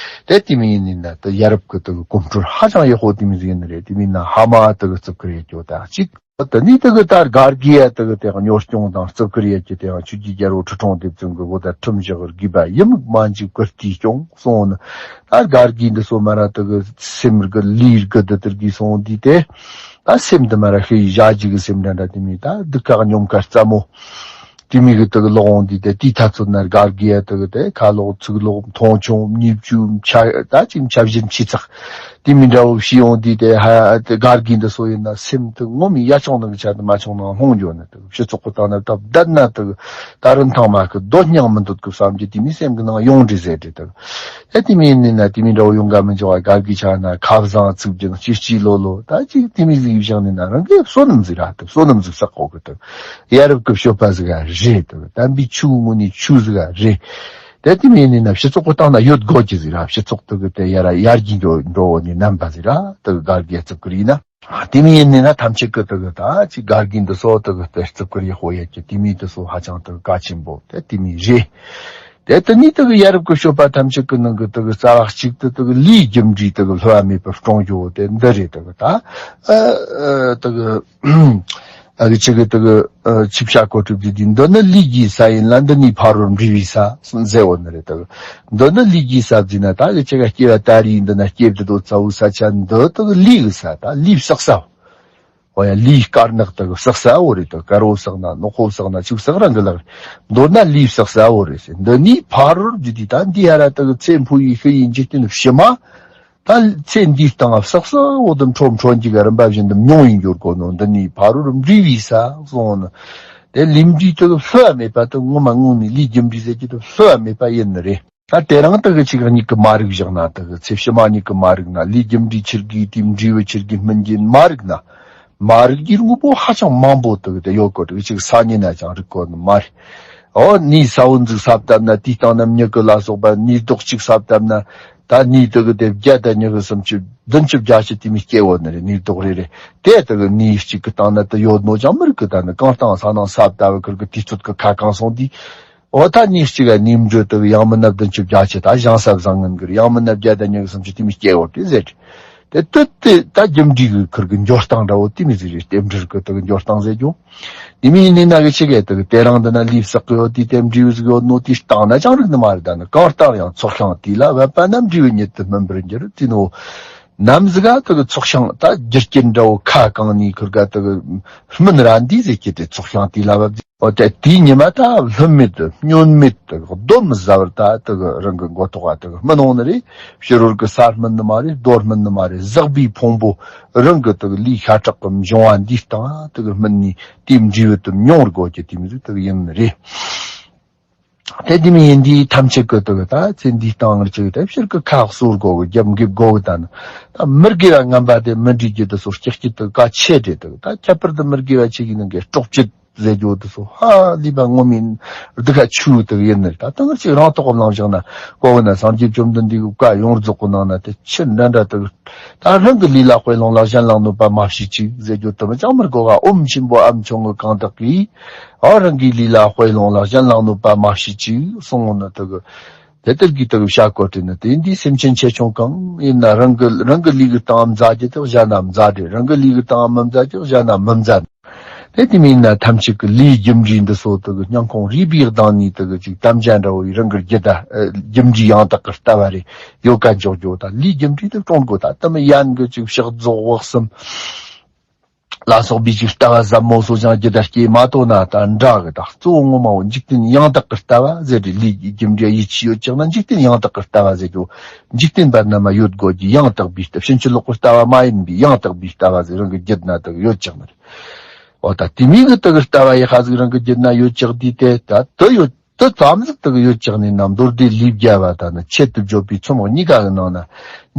དེ་དེ་མི་ཡིན་ནི་ན་དེ་ཡ་རབས་ཀྱི་དེ་གི་གོམ་བགྲོད་ཧ་ཅང་ཡེ་ཧོ་དེ་མི་ཟིག་ཡིན་ནི་རེད། དེ་མིན་ན་ཕ་མ་དེ་གི་རྩུབ་ཀི་རེད་རྒྱུ་ད་གཅིག་དེ་ནས་དེ་གི་ད་སྒར་གི་ཡ་དེ་གི་དེ་གཉོར་སྐྱོང་དང་རྩུབ་ཀི་རེད་ཀྱི་དེ་ཡང་ཆོས་ཀྱི་རྒྱལ་པོ་ཁྲི་སྲོང་ལྡེ་བཙན་གི་འོ་ད་ཁྲིམས་བཞག་དགོས་པ་ཡིན་མ་འཇིག་བུ་རྟའི་སྐྱོང་སོང་ནི། ད་སྒར་གི་འདི་སོ་མ་ར་དེ་གི་སེམས་གི་ལུས་གི་འདི་དེར་གི་སོང་འདི་དེ། ད་སེམས་འདི་མ་ར་ཤི་ཡི་ཞག་འཇིག་གི་སེམས་འདྲ་འདྲ་དེ་མི་ད་སྡུག་ཁག་སྙོམས་ཁ་རྩ་མོ། དེ་མི་གི་དེ་གི་ལོག་འོང་འདི་དེ་དེའི་ཐ་ཚོད་ན་སྒར་གི་ཡ་དེ་གི་དེ་ཁ་ལོག་ཚིག་ལོག་མཐོང་ཆུང་མཉེས་བཅུ་ཆ་ད་ཅིག་ཆ་བཞིན་ཆི་ཚག་དེ་མི་འདྲ་བོ་ཤི་ཡོང་དུས་དེ་ཧ་དེ་སྒར་གི་འདི་སོ་ཡིན་ན་སེམས་དེ་ངོ་མི་ཡ་ཆུང་ནང་གི་ཆ་དེ་མ་ཆུང་ནང་ལྷུང་འགྱོ་ནི་དེ་སྤྱི་ཚོགས་གི་སྟེང་ན་སྟབས་བདལ་ན་དེ་ད་རིན་ཐང་མ་གི་རྡོ་སྙིང་མི་འདོད་གི་བསམ་རྒྱུ་དེ་མི་སེམས་གི་ནང་ཡོང་འདྲི་ཟེར་དེ་དེ་དེ་དེ་མི་ཡིན་ནི་ན་དེ་མི་འདྲ་བོ་ཡོང་ག་མི་འཇོག་བ་སྒར་གི་ཆ་ན་ཁ་བཟང་ཚིག་རྒྱུ་ཅི་ཅི་ལོ་ལོ་ད་ཅིག་དེ་མི་ཟིག་བཞག་ནི་ན་རང་གི་བསོད་ནམས་ཟིག་ར་དེ་བསོད་ནམས་ཟིག་བསག་གོ་གི་དེ་ཡ་རབས་གི་སྤྱོད་པ་ཟིག་ར་རེད། དེ་དམ་པའི་ཆོས་ངོ་ནས་ཆོས་ཟིག་ར་རེད། དེ་དེ་མིན་ནི་ན་སྤྱི་ཚོགས་ཀྱི་སྟེང་ན་ཡོད་དགོས་ཀྱི་ཟིག་ར་སྤྱི་ཚོགས་དེ་གི་དེ་ཡར་ཡར་རྒྱས་འགྲོ་འགྲོ་འོ་ནི་རྣམ་པ་ཟིག་ར་དེ་གི་སྒར་གི་རྩུབ་ཀི་རེད་ན། དེ་མིན་ཡིན་ནི་ན་ཐམས་ཅད་ཀྱི་དེ་གི་ད་ཅི་སྒར་གི་འདི་སོ་དེ་གི་དེ་རྩུབ་ཀི་རེད་ཧོ་ཡ་ཀྱི་དེ་མིན་དེ་སོ་ཧ་ཅང་དེ་གི་གལ་ཆེན་པོ་དེ་དེ་མིན་རེད། དེ་དེ་ནི་དེ་གི་ཡ་རབས་ཀྱི་སྤྱོད་པ་ཐམས་ཅད་ཀྱི་ནང་གི་དེ་གི་རྩ་བ་གཅིག་ཏུ་དེ་གི་ལས་རྒྱུ་འབྲས་དེ་གི་བསླུ་བ་མེད་པར་སྲུང་རྒྱུ་བོ་དེ་འདི་རེད། དེ་གི་ད་ཨ་ཨ་དེ་གི་ཨ་གི་ཆི་གི་དེ་གི་ཨ་ཆིབས་ཞྭ་གོ་གྲུབ་ཀྱི་དེ་འདི་ནི་ལས་ཀྱི་ས་ཡིན་ལ་འདི་ནི་ཕ་རོལ་འབྲས་བུའི་ས་ཟེར་བོ་ནི་རེད། དེ་གི་འདི་ནི་ལས་ཀྱི་ས་ཟེར་ན་ད་གི་ཆི་ག་སྐྱེ་བ་ད་རེས་འདི་ན་སྐྱེ་བདེ་དོ་ཚ་བོ་ས་ཆ་འདི་དེ་གི་ལས་གི་ས་ད་ལས་བསགས་ས། འོ་ཡ་ལས་དཀར་ནག་དེ་གི་བསགས་ས་བོ་རེད། དེ་དཀར་བོ་བསགས་ན་ནག་པོ་བསགས་ན་ཆུ་བསགས་རང་གི་ལག་རེད། མདོར་ན་ལས་བསགས་ས་བོ་རེད་ཟེར། འདི་ནི་ཕ་རོལ་འདི་དེ་ད་འདི་ཡ་ར་དེ་གི་ཚེ་འཕོ་ཡི་ཤི་ཡི་འཇིག་རྟེན་ཕྱི་མ། ད་ཚེ་འདིའི་སྟེང་བསགས་ས་བོ་དེ་འཕྲོ་འཕྲོ་འཇིག་ག་རིམ་པ་བཞིན་དུ་མྱོང་ཡིན་འགྱུར་གོ་ནོ། འདི་ནི་ཕ་རོལ་འབྲས་བུའི་ས་གསུངས་ནོ། དེ་ལས་འབྲས་དེ་གི་བསླུ་བ་མེད་པ་དེ་ངོ་མ་དངོས་ནས་ལས་རྒྱུ་འབྲས་ཟེར་གྱི་དེ་བསླུ་བ་མེད་པ་ཡིན་ནི་རེད། ད་དེ་རིང་དེ་གི་ཆི་ག་མྱིག་གི་མ་རིག་བཞག་ན་དེ་གི་ཚེ་ཕྱི་མ་མྱིག་གི་མ་རིག་ན་ལས་རྒྱུ་འབྲས་ཆི་གི་དེ་འབྲས་བུ་ཆི་གི་སྨིན་གྱི་མ་རིག་ན། མ་རིག་གི་དངོས་པོ་ཧ་ཅང་མང་པོ་དེ་གི་དེ་ཡོད་གོ། དེ་གི་ཆི་གི་ས་ཉིན་ན་ཅང་རིག་གོ་ནི་མ་རེད། འོ་ནི་ས་བོན་ཟིག་ས་བཏབ་ན་དེའི་སྟེང་ན་མྱི་གི་ལ་སོགས་པ་ནི་རྡོག་གཅིག་ས་བཏབ་ན། ད་ནི་དེ་གི་དེ་བརྒྱ་དང་ཉི་ཤུ་སུམ་ཅུ་བདུན་ཅུ་བརྒྱད་ཅུ་དེ་མི་སྐྱེ་བོ་ནི་རེད། ནི་རྡོག་རེ་རེ་དེ་དེ་གི་ནི་གཅིག་གི་སྟེང་ན་དེ་ཡོད་ནོ་ཅང་མི་རིག་གི། ད་ནི་གང་སྟེང་ས་ནང་ས་བཏབ་བ་ཁུར་གི་དུས་ཚོད་གི་ཁ་གང་སོང་དེ། འོ་ད་ནི་གཅིག་ག་ནི་འབྲུ་དེ་གི་ཡང་མིན་ན་བདུན་ཅུ་བརྒྱད་ཅུ་ད་ཞང་ས་བཟང་ངན་གི་རེད། ཡང་མིན་ན་བརྒྱ་དང་ཉི་ཤུ་སུམ་ཅུ་དེ་མི་སྐྱེ་བོ་དེ་ཟེར། དེ་དུ་དེ་ད་རྒྱུ་འབྲས་གི་ཁུར་གི་འགྱུར་སྟངས་འདྲ་བོ་དེ་མི་ཟིག་རེད། རྟེན་འབྲེལ་གི་དེ་གི་འགྱུར་སྟངས་ཟེར་རྒྱུ། དེ་མིན་ཡིན་ནི་ན་གི་ཆི་གེ་དེ་གི་དེ་རིང་འདི་ན་ལས་བསགས་གི་ཡོད་དེ་རྟེན་འབྲེལ་ཟིག་ཡོད་ནོ་དེ་སྟེང་ན་ཅང་རིག་ནི་མ་རེད། ད་ནི་གང་ལྟར་ཡང་ཚོགས་ཤིང་དེ་ལ་བབ་པ་ན་འབྲས་བུ་ཉིད་དུ་སྨིན་པར་འགྱུར་དེ་ནོ། ནམ་ཟིག་ག་དེ་གི་ཚོགས་ཤིང་ད་རྒྱུ་རྐྱེན་འདྲ་བོ་ཁ་གང་ནས་ཁུར་ག་དེ་གི་སྨིན་ར་འདི་ཟེར་གྱི་དེ་ཚོགས་ཤིང་དེ་ལ་བབ། འོ་དེ་དེའི་ཉི་མ་ད་ལྷོད་མེད་དུ་སྨྱོན་མེད་དུ་གདོན་མི་ཟ་བར་ད་དེ་གི་རང་གི་མགོ་ཐོག་ག་དེ་གི་སྨིན་འོང་ནི་རེད། ཕྱི་རོལ་གི་ས་སྨིན་ནི་མ་རེད། རྡོ་སྨིན་ནི་མ་རེད། ཟགས་པའི་ཕུང་པོ་རང་གི་དེ་གི་ལས་ཤ་ཁྲག་གི་འབྱུང་བ་འདིའི་སྟེང་དེ་གི་སྨིན་ནི་དེའི་འབྲས་བུ་དེ་མྱོང་དགོས་ཀྱི་དེ་མི་ཟིག་དེ་གི་ཡིན་ནི་རེད། དེ་དེ་མི་ཡིན་དུས་ཐམས་ཅད་ཀྱི་དེ་གི་ད་ཚེ་འདིའི་སྟེང་ངར་ཅིག་དེ་ཕྱིར་གི་ཁ་གསོ་དགོས་གི་རྒྱབ་འགེབས་དགོས་གི། ད་ནི་ད་མི་དགེ་བ་ངན་པ་དེ་མི་འདྲི་རྒྱུ་དེ་སོ་སྐྱག་སྐྱིད་དེ་གལ་ཆེ་དྲེ་དེ་གི་ད་ཁྱད་པར་དུ་མི་དགེ་བ་ཆེ་གི་ནང་གི་སྲོག་བཅད་ཟེར་རྒྱུ་དེ་སོ་ཧ་ལས་པ་ངོ་མིན་སྡུག་ཁ་ཆུ་དེ་གི་ཡིན་ནི། ད་ལྟ་ངར་ཅིག་རང་རྟོགས་གི་ནང་བཞག་ན་གོ་གི་ན་སངས་རྒྱས་བཅོམ་ལྡན་འདས་ཀྱི་བཀའ་ཡོངས་རྫོགས་གི་ནང་ན་དེ་ཆི་འདྲ་འདྲ་དེ་གི་ད་རང་གི་ལུས་ལ་དཔེ་ལོངས་ལ་གཞན་ལ་གནོད་པ་མ་བྱེད་ཅིག་ཟེར་རྒྱུ་དེ་མི་ཅང་མི་དགོས་ག་ཨོཾ་ཆེན་པོ་ཨ་མཆོག་གི་གང་དག་གིས། ཨ་རང་གི་ལུས་ལ་དཔེ་ལོངས་ལ་གཞན་ལ་གནོད་པ་མ་བྱེད་ཅིག་གསུངས་ནི་དེ་གི། དེ་ལྟར་གྱི་དེ་གི་བྱ་བཀོད་དྲན་ནི་དེ་འདི་སེམས་ཅན་ཆེ་ཆུང་གང་ཡིན་ན་རང་གི་རང་གི་ལུས་ཀྱི་སྟེང་མཛའ་རྒྱུ་དེ་གཞན་ན་མཛའ་དྲེ། རང་གི་ལུས་ཀྱི་སྟེང་མི་མཛའ་རྒྱུ་གཞན་ན་མི་མཛའ། དེ་དེ་མིན་ན་ཐམས་ཅད་ཀྱི་ལས་རྒྱུ་འབྲས་འདི་སོ་དེ་གི་སྙིང་ཁོང་རུས་པའི་གདངས་ནས་དེ་གི་ཅིག་དམ་བཅའ་འདྲ་བོ་ཡི་རང་གི་རྒྱུད་ད་རྒྱུ་འབྲས་ཡང་དག་གི་ལྟ་བ་རེ་ཡོད་ག་འཇོག་རྒྱུ་ད་ལས་རྒྱུ་འབྲས་དེ་སྲུང་དགོས། ད་དེ་མི་ཡན་གི་ཅིག་ཕྱག་རྫོགས་འོག་གསུམ། ལ་སོགས་པའི་ཅིག་ལྟ་བ་ཟབ་མོ་སོགས་ཀྱང་ཇི་ལྟར་སྐྱེས་མ་ཐོག་ན་ད་འདྲ་གི། ད་གཙོ་བོ་ངོ་མ་བོ་འཇིག་རྟེན་ཡང་དག་གི་ལྟ་བ་ཟེར་རེད། ལས་ཀྱི་རྒྱུ་འབྲས་ཡིད་ཆེས་ཡོད་ཀྱང་ན་འཇིག་རྟེན་ཡང་དག་གི་ལྟ་བ་ཟེར་རྒྱུ། འཇིག་རྟེན་པ་རྣམས་ཡོད་དགོས་ཀྱི་ཡང་དག་པའི་ལྟ་ཕྱིན་ཅི་ལོག་གི་ལྟ་བ་མ་ཡིན་པའི་ཡང་དག་པའི་ལྟ་བ་ཟེར་རང་གི་རྒྱུད་ན་དག་ཡོད་ཀྱང་ནི་རེད། འོ་ད་དེ་མིན་གྱི་དེ་གི་ལྟ་བ་ཡི་ཧ་ཟིག་རང་གི་རྒྱུད་ན་ཡོད་ཅག་དུས་དེ་ད་དུ་ཡོད། དུ་ཙམ་ཟིག་དེ་གི་ཡོད་ཅག་ནས་ན་མདོ་སྡེ་ལས་རྒྱལ་བ་དང་ནི་ཆེད་དུ་བརྗོད་པའི་ཚོམས་གཉིས་ཀ་གི་ནང་ན་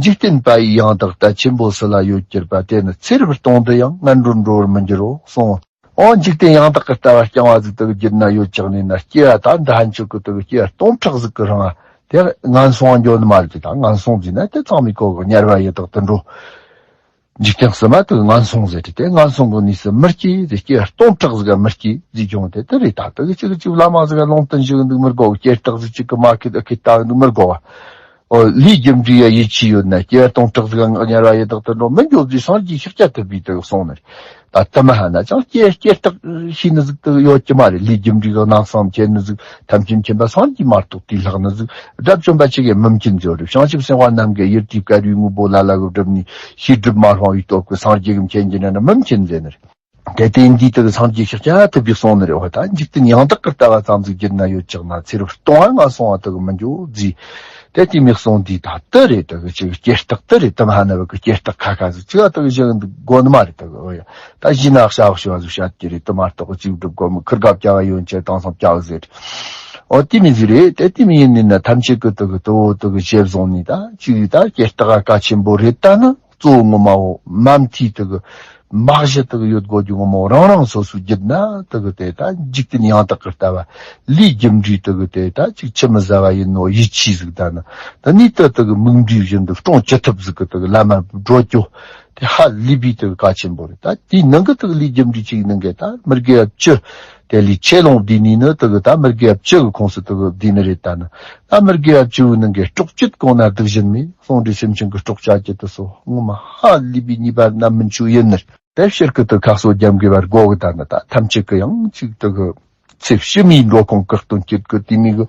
འཇིག་རྟེན་པ་ཡི་ཡང་དག་ལྟ་ཆེན་པོ་སུ་ལ་ཡོད་གྱུར་པ། དེ་ནི་ཚེ་རབས་སྟོང་དུ་ཡང་ངན་འགྲོར་འགྲོ་བར་མི་འགྱུར་རོ་གསུངས། འོ་འཇིག་རྟེན་ཡང་དག་གི་ལྟ་བ་རྐྱང་བ་ཟིག་དེ་གི་རྒྱུད་ན་ཡོད་ཅག་ནས་ན་སྐྱེ་བ་ད་འདི་ཧན་ཆོད་གི་དེ་གི་སྐྱེ་བ་སྟོང་ཕྲག་ཟིག་གི་རིང་དེ་ངན་སོང་འགྱོ་ནི་མ་རེད། དེ་ད་ངན་སོང་ཟིག་ན་དེ་ཚང་མའི་གོ་གི་དམྱལ་བ་ཡི་དྭགས་དུད་འགྲོ། འཇིག་རྟེན་གསུམ་མ་དེ་ངན་སོང་ཟེར་ཏེ་དེ་ངན་སོང་གི་གནས་སུ་མི་སྐྱེ་ཟེར། སྐྱེ་བ་སྟོང་ཕྲག་ཟིག་ག་མི་སྐྱེ་ཟེར་གྱོང་དེ་དེ་རེད། ད་དེ་གི་ཅིག་ཅིག་བླ་མ་ཟིག་ག་ལུང་བསྟན་ཞུ་གི་འདུག་མི་དགོ་གི། སྐྱེ་རྟགས་ཟིག་ཅིག་གི་མ་ཁེ་ད་ཁེ་ད་འདུག་མི་དགོ་བ། ཨོ་ལས་རྒྱུ་འབྲས་ཡ་ཡིད་ཆེས་ཡོད་ན་སྐྱེ་བ་སྟོང་ཕྲག་ཟིག་ག་དམྱལ་བ་ཡི་དྭགས་དུད་འགྲོ་མི་འགྱོ་ཟེར་སངས་རྒྱས་ཤཱཀྱ་ཐུབ་པས་དེ་གི་གསུངས་ནི་རེད། ད་དེ་མ་ཧ་ན་ཅང་སྐྱེ་སྐྱེ་རྟགས་ཤེས་ནི་ཟིག་དེ་ཡོད་ཀྱི་མ་རེད། ལས་རྒྱུ་འབྲས་གི་སྣང་བསམ་ཁྱེར་ནི་ཟིག་ཐམས་ཅད་མཁྱེན་པ་སངས་རྒྱས་མ་གཏོགས་དེའི་ལྷག་ནི་ཟིག་དགྲ་བཅོམ་པ་ཆེ་གེ་མི་མཁྱེན་ཟེར་བ་རེད། བྱང་ཆུབ་སེམས་དཔའ་རྣམས་ཀྱིས་ཡུལ་དེའི་བསྐལ་པའི་དངོས་པོ་ལ་ལ་གི་བསྒྲུབས་ནས་ཤེས་སྒྲུབ་མ་སློང་བའི་སྟོབས་ཀྱིས་སངས་རྒྱས་གི་མཁྱེན་གྱི་ན་ནི་མི་མཁྱེན་ཟེར་ནི་རེད། དེ་དེ་འདི་དེ་གི་སངས་རྒྱས་ཤཱཀྱ་ཐུབ་པས་གསུངས་ནི་རེད། འོ་ད་འཇིག་རྟེན་ཡང་དག་གི་ལྟ་བ་ཙམ་ཟིག་བསྒྱུར་ན་ཡོད་ཅག་ན་ཚེ་རབས་སྟོང་བ་ངན་སོང་བ་དེ་གི་མི་འགྱོ་ཟེར། དེ་དེ་མིག་གསུང་འདི་ད་དེ་རེད། དེ་གི་ཅིག་སྐྱེ་རྟགས་དེ་རེད། དེ་མ་ཧ་ན་བ་གི་སྐྱེ་རྟགས་ཁ་ཁ་ཟིག་ཅིག་ཨ་དེ་གི་བཞག་འདུག་དགོས་ནི་མ་རེད། དེ་གི་འོ་ཡ་ད་གཞི་ན་ཤ་བ་ཤི་བ་ཟིག་བཤད་ཀྱི་རེད། དེ་མ་གཏོགས་ཅིག་སྒྲུབ་དགོས་མི་ཁིར་ག་བཅའ་བ་ཡོན་ཆེ་དང་སང་བཅའ་བ་ཟེར། འོ་དེ་མི་ཟིག་རེད། དེ་དེ་མི་ཡིན་ནི་ན་ཐམས་ཅད་གི་དེ་གི་དེ་བོ་དེ་གི་ཞེས་བཟུང་ནི་ད་ཅིག་ད་སྐྱེ་རྟགས་གལ་ཆེན་པོ་རེད། ད་ནི་གཙོ་བོ་ངོ་མ་བོ་མ་མཐའི་དེ་གི་མ་གཞི་དེ་གི་ཡོད་དགོས་རྒྱུ་ངོ་མ་བོ་རང་རང་སོ་སོའི་རྒྱུད་ན་དེ་གི་དེ་ད་འཇིག་རྟེན་ཡང་དག་གི་ལྟ་བ་ལས་རྒྱུ་འབྲས་དེ་གི་དེ་ད་ཅིག་ཆི་མི་ཟ་བ་ཡིན་ནོ་ཡིད་ཆེས་ཟིག་ད་ནི་ད་ནི་དེ་དེ་གི་མིག་འབྲས་བཞིན་དུ་སྲུང་ཅི་ཐུབ་ཟིག་གི་དེ་གི་ལམ་མ་བགྲོད་རྒྱུ། དེ་ཧ་ལས་པའི་དེ་གི་གལ་ཆེན་པོ་རེད། ད་དེའི་ནང་གི་དེ་གི་ལས་རྒྱུ་འབྲས་ཅིག་ནང་གི་ད་མི་དགེ་བ་བཅུ་དེ་ལས་ཆེ་ལོང་བསྡུས་ནས་ནི་དེ་གི་ད་མི་དགེ་བ་བཅུ་གི་ཁོངས་སུ་དེ་གི་བསྡུས་ནི་རེད། ད་ནི་ད་མི་དགེ་བ་བཅུ་བོའི་ནང་གི་སྲོག་གཅོད་གོང་ན་སྡིག་གཞན་མེད། ཟུང་འབྲེལ་སེམས་ཅན་གྱི་སྲོག་བཅད་རྒྱུ་དེ་སོ་ངོ་མ་ཧ་ལས་པའི་ཉེས་པ་རྣམ་སྨིན་ཆོས་ཡིན་ནི་རེད། དེ་ཕྱིར་གི་དེ་ཁ་གསོ་རྒྱབ་དགོས་པར་དགོས་གི། ད་ནི་ད་ཐམས་ཅད་ཀྱི་ཡང་ཅིག་དེ་གི་ཚེ་ཕྱི་མའི་འགྲོ་ཁུངས་ཀྱི་སྟོན་སྐྱེད་ཀྱི་དེ་མིན་གི་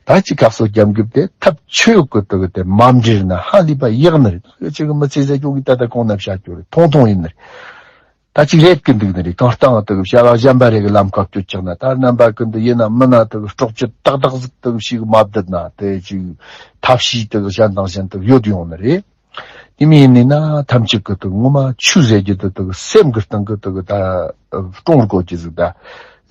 ད་ཅིག་ཁ་གསོ་རྒྱབ་དགོས་དེ་ཐབས་ཆོས་ཀྱི་དེ་གི་དེ་མ་འདྲེར་ན་ཧ་ལས་པ་ཡག་ནི་རེད། ད་ཅིག་གི་མི་ཚེ་ཟད་རྒྱུ་གི་ད་ལྟ་གོང་ན་བཤད་རྒྱུ་རེད། ཐུང་ཐུང་ཡིན་ནི་རེད། ད་ཅིག་རེད་གི་འདུག་ནི་རེད། གང་ལྟར་དེ་གི་བྱ་བ་གཞན་པ་རེ་གི་ལམ་ཁ་སྐྱོད་ཀྱང་ན་ད་རྣམ་པ་ཀུན་ཏུ་ཡིན་ན་མིན་ན་དེ་གི་སྲོག་གཅོད་ཏག་ཏག་ཟིག་དེ་གི་ཞིག་མ་བསྡད་ན་དེ་ཅིག་ཐབས་ཤེས་དེ་གི་གཞན་དང་གཞན་དེ་གི་ཡོད་ཡོང་ནི་རེད། དེ་མིན་ཡིན་ནི་ན་ཐམས་ཅད་ཀྱི་དེ་ངོ་མ་ཆོས་ཟེར་རྒྱུ་དེ་དེ་གི་སེམས་ཀྱི་སྟེང་གི་དེ་གི་ད་སྲུང་དགོས་ཀྱི་ཟིག་ད་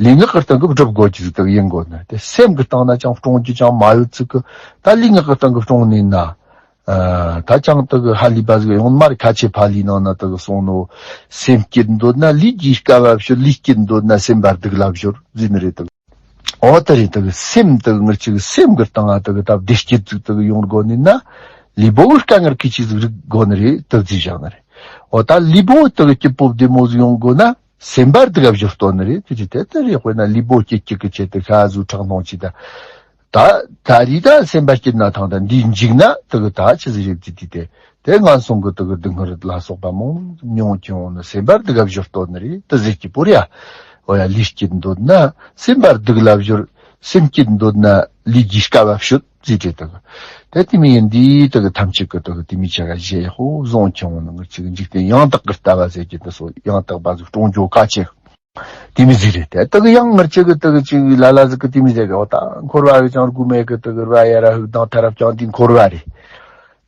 ལུས་ངག་གི་སྟེང་གི་སྒྲུབ་དགོས་ཀྱི་ཟིག་དེ་གི་ཡིན་དགོས་ནི། དེ་སེམས་ཀྱི་སྟེང་ན་ཅང་སྲུང་རྒྱུ་ཅང་མ་ཡོད་ཚིག་གི་ད་ལུས་ངག་གི་སྟེང་གི་སྲུང་ནི་ན། ཨ། ད་ཅང་དེ་གི་ཧ་ལས་པ་ཟིག་ཡོང་མ་རེད། ཁ་ཆེ་ཕ་ལུའི་ནང་ན་དེ་གི་གསུངས་ནོ། སེམས་བསྐྱེད་འདོད་ན་ལུས་ཀྱིས་དཀའ་བ་སྤྱོད། ལུས་བསྐྱེད་འདོད་ན་སེམས་པ་སྡུག་ལ་སྦྱོར་ཟེར་ནི་རེད། དེ་གི་འོ་དེ་རེད། དེ་གི་སེམས་དེ་གི་ངར་ཅིག་སེམས་གི་སྟེང་ང་དེ་གི་ད་བདེ་སྐྱིད་ཟིག་དེ་གི་ཡོང་དགོས་ནི་ན་ལུས་པོ་གི་དཀའ་ངལ་གི་ཅིག་ཟིག་རིག་དགོས་ནི་རེད། དེ་ཟིག་བཞག་ནི་རེད། འོ་ད་ལུས་པོ་དེ་གི་སྐྱིད་པོ་བདེ་མོ་ཟིག་ཡོང་དགོས་ན་སེམས་པ་སྡུག་ག་སྦྱོར་གཏོང་ནི་རེད། དེ་ཅི་དེ་དེ་རེད། དཔེར་ན་ལུས་པོ་སྐྱིད་སྐྱིད་གི་ཆེད་དུ་ཤ་ཟོས་ཁྲག་འཐུང་ཅིག་ད། ད་ད་རེས་ད་སེམས་པ་སྐྱིད་ན་ཐང་ད་འདིའི་འཇིག་ན་དེ་གི་ད་ཆི་ཟིག་རེད་ཅི་དེ་དེ་དེ་ངན་སོང་གི་དེ་གི་སྡུག་བསྔལ་ལ་སོགས་པ་མང་ཟིག་མྱོང་ཀྱང་ནི་སེམས་པ་སྡུག་ག་སྦྱོར་གཏོང་ནི་རེད། དེ་ཟེར་གྱི་པོ་རེད་ཡ། འོ་ཡ་ལུས་སྐྱིད་འདོད་ན་སེམས་པ་སྡུག་ལ་སྦྱོར། སེམས་སྐྱིད་འདོད་ན་ལུས་ཀྱིས་དཀའ་བ་སྤྱོད་ཟེར་དེ་དེ་གི་དེ་དེ་མིན་ཡིན་འདི་དེ་གི་ཐམས་ཅད་གི་དེ་གི་དེ་མིན་ཆ་ག་ཞེ་ཧོ་བཟུང་ཀྱང་ནི་ངར་ཅིག་འཇིག་རྟེན་ཡང་དག་གི་ལྟ་བ་ཟེར་གྱི་དེ་སོ་ཡང་དག་པ་ཟིག་སྲུང་རྒྱུ་གལ་ཆེ། དེ་མི་ཟིག་རེད། དེ་དག་ཡང་ངར་ཅིག་གི་དག་ཅིག་ལ་ལ་ཟིག་གི་དེ་མི་ཟེར་གི་འོ་ད་འཁོར་བ་གི་ཅང་རྒུ་མེད་གི་དག་ར་ཡ་ར་ཧུག་དང་ཐ་རབ་ཅང་དེ་འཁོར་བ་རེད།